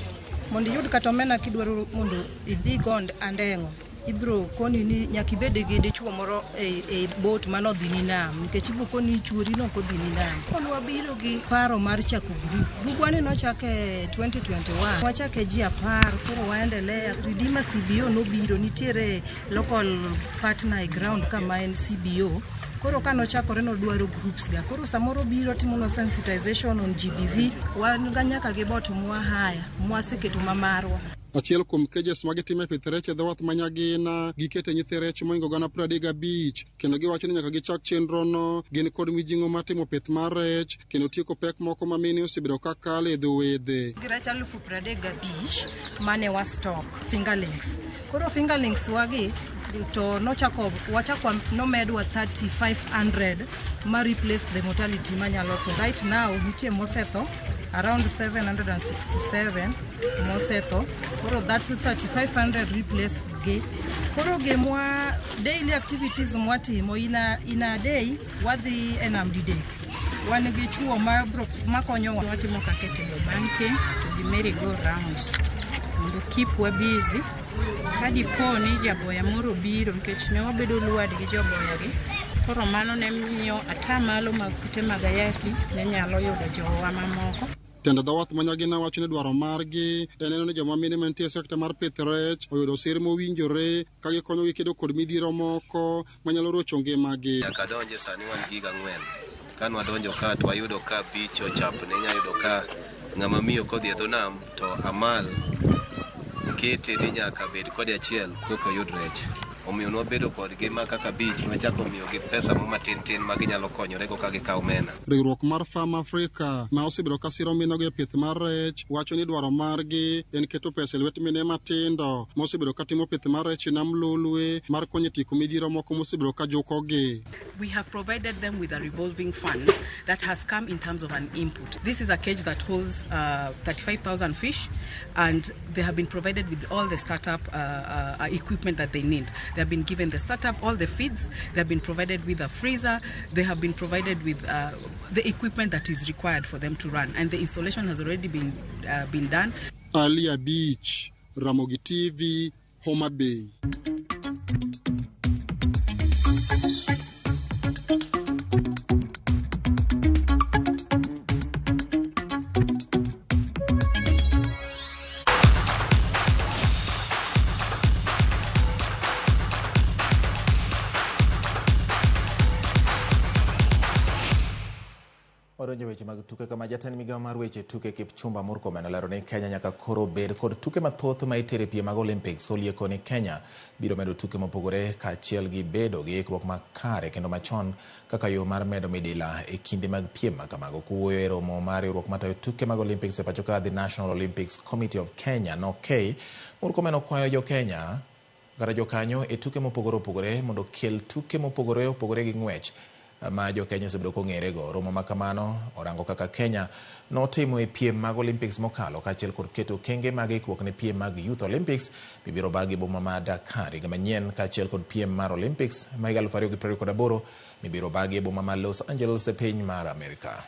mondo iyud kata omena kidwaro mondo idhi go andeng'o, ibro koni ni nyaka ibed gi dichuo moro e boat manodhini nam nikech ibro koni ni chuori nok odhini nam. Koro wabiro gi paro mar chako group. Grubwa ni nochak e 2021, wachake ji 10, koro waendelea. Redeemer CBO nobiro, nitiere local partner e ground kama en CBO. Koro kanochakore nodwaro groups ga. Koro samoro biro timonwa sensitization on GBV. Wan ga nyaka gi bot mwahaya, mwaseketo ma marwa. Achiel kuom cages ma gitimo e pith rech e dho wath ma Nyagina gikete nyithi rech mohingo 35,000 kendo giwacho ni nyaka gichak chenrono gin kod mijing'o mar timo pith mar rech kendo tieko pek moko ma mine osebedo ka kale e dho wedhe. Gi rech 35,000 mane wa stock fingerlings. Koro fingerlings wagi to nochako wachako nomedwa 3500 ma replace the mortality manyalo tho. Right now nitie mosetho around 767 mosetho. Koro that 3500 replace gi. Koro gimwa daily activities mwatimo in a day wadhi e nam didek. Wan gi chuo makonyowa. Watimo kaka table banking to gi merry go rounds mondo keep wa busy. Ka dipo ni jaboya moro obiro nikech ne wabedo lured gi joboya gi, koro mano ne miyo atamalo mag kute mag ayaki ne nyalo yudo jowa mamoko. Tend dho wath ma Nyagina wacho ni dwaro margi en neno ni joma mine mantie e sekta mar pith rech oyudo sir mowinjore ka gikonyogi kedo kod midhiero moko manyalo rocho ngimagi. Nyaka donje sani wan gi higa 4. Ka nwadonjo ka to wayudo ka beach ochapne, inya yudo ka ng'ama miyo kodhi e dho nam to amal kete ni nyaka bed kode achiel koka oyud rech. Omiyo nwabedo kodgi ma kaka beach nwachako miyogi pesa mo matin tin ma ginyalo konyorego ka gikawo omena. Riwruok mar Farm Africa ma osebedo ka siro minego e pith mar rech wacho ni dwaro margi en keto pesa e lwet mine matindo ma osebedo ka timo pith mar rech e nam Lolwe mar konyo e tieko midhiero moko mosebedo ka jukogi. We have provided them with a revolving fund that has come in terms of an input. This is a cage that holds 35,000 fish, and they have been provided with all the startup equipment that they need. They have been given the startup, all the feeds, they have been provided with a freezer, they have been provided with the equipment that is required for them to run, and the installation has already been done. Alia Beach, Ramogi TV, Homa Bay. Wadonjo weche mag tuke kama jatend migawo mar weche tuke Kipchumba Murkomen olero ni Kenya nyaka koro bed kod tuke mathoth ma itere piem mag Olympics kolieko ni Kenya biro medo tuke mopogore kaachiel gi bedo gi ikruok makare kendo machon kaka yo mar medo midila e kinde mag piem ma kamago. Kowuoyo e romo mar riwruok matayo tuke mag Olympics e pacho ka The National Olympics Committee of Kenya NOCK, Murkomen okwayo jo Kenya kata jokanyo e tuke mopogore opogore mondo okel tuke mopogore opogore gi ng'wech ma jo Kenya osebedo kong'erego. Romo ma kamano orango kaka Kenya notimo e piem mag Olympics mokalo kaachiel kod keto okenge mag ikruok ne piem mag Youth Olympics mibiro bagi boma ma Dakar higa manyien kaachiel kod piem mar Olympics ma higa 2028 mibiro bagi e boma ma Los Angeles e piny mar Amerika.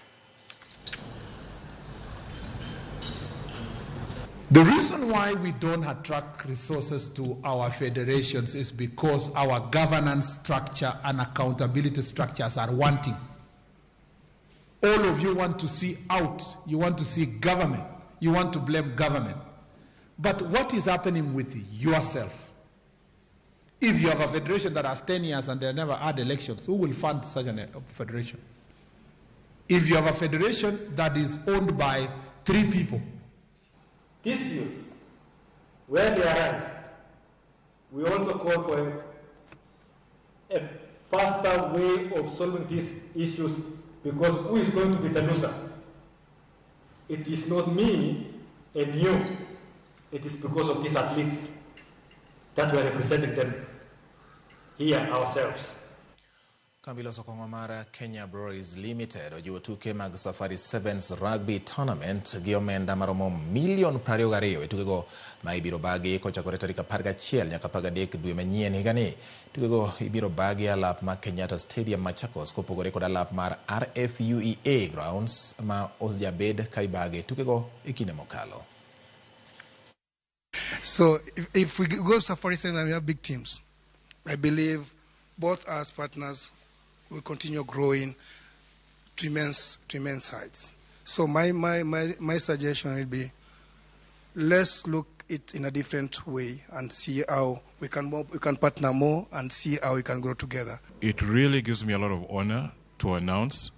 The reason why we don't attract resources to our federations is because our governance structure and accountability structures are wanting. All of you want to see out, you want to see government, you want to blame government. But what is happening with yourself? If you have a federation that has 10 years and they never had elections, who will fund such a federation? If you have a federation that is owned by 3 people, disputes, where they arise, we also call for a faster way of solving these issues, because who is going to be the loser? It is not me and you. It is because of these athletes that we are representing them here ourselves. Kambi loso kong'o mar Kenya Breweries Limited ojiwo tuke mag Safari Sevens Rugby Tournament gi omenda maromo milion 22 e tukego ma ibiro bagi kochakore tarik 11 nyaka 13 dwe manyien higani. Tukego ibiro bagi alap ma Kenyatta Stadium Machakos kopogore kod alap mar RFUEA Grounds ma ojabed ka ibage tukego e kinde mokalo. So if we go Safari Sevens and we have big teams, I believe both us partners will continue growing to immense heights. So my suggestion will be, let's look it in a different way and see how we can partner more and see how we can grow together. It really gives me a lot of honor to announce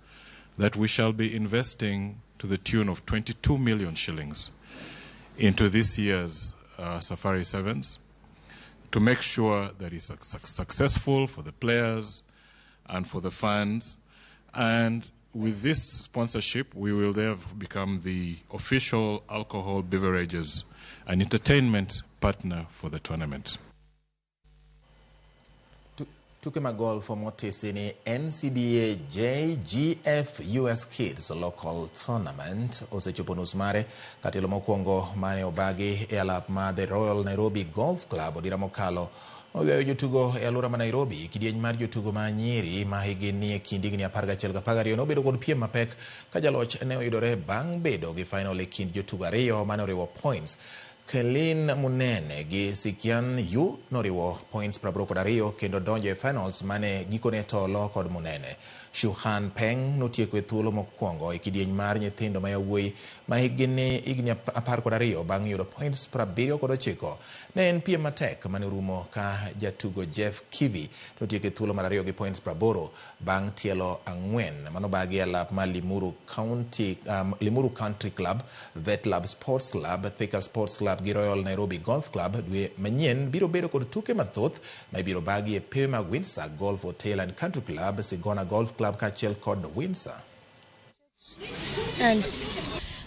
that we shall be investing to the tune of 22 million shillings into this year's Safari Sevens to make sure that it's successful for the players and for the fans. And with this sponsorship, we will therefore become the official alcohol, beverages, and entertainment partner for the tournament. Tuke mag golf motisi ni NCBA JGF US Kids Local Tournament osechopo nus mare katielo mokwongo mane obagi e alap mar The Royal Nairobi Golf Club odira mokalo oywayo jotugo e alwora ma Nairobi. Kidieny mar jotugo ma nyiri ma higi ni e kind higni 11 gi 12 nobedo kod piem mapek ka jaloch ne oyudore bang' bedo gi final e kind jotugo ariyo mane oriwo points. Kelin Munene gi Sikian Yu noriwo points 82 kendo donjo e finals mane gikone to olo kod Munene. Shuhan Peng notieko e thuolo mokwongo e kidieny mar nyithindo ma yawuoyi ma hikgi ni higni 12 bang' yudo points 79. Ne en piem matek mane orumo ka jatugo Jeff Kivi notieko e thuolo mar ariyo gi points 80 bang' tielo 4 manobagi e alap mar Limuru Country Club, Vetlab Sports Club, Thika Sports Club gi Royal Nairobi Golf Club. Dwe manyien biro bedo kod tuke mathoth ma ibiro bagi e pewe mag Windsor Golf Hotel and Country Club, Sigona Golf Club kaachiel kod Windsor. And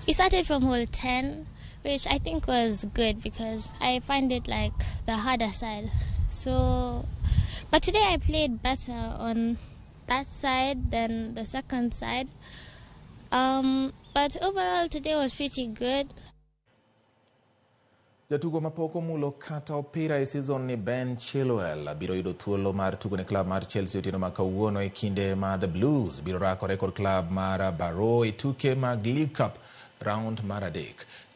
we started from hole 10, which I think was good because I find it like the harder side. So, but today I played better on that side than the second side. But overall today was pretty good. Jatugo mapok omulo kata opira e season ni Ben Chilwell biro yudo thuolo mar tugo ne club mar Chelsea otieno ma kawuono e kinde ma The Blues biro rakore kod club mar Barrow e tuke mag League Cup round mar 3.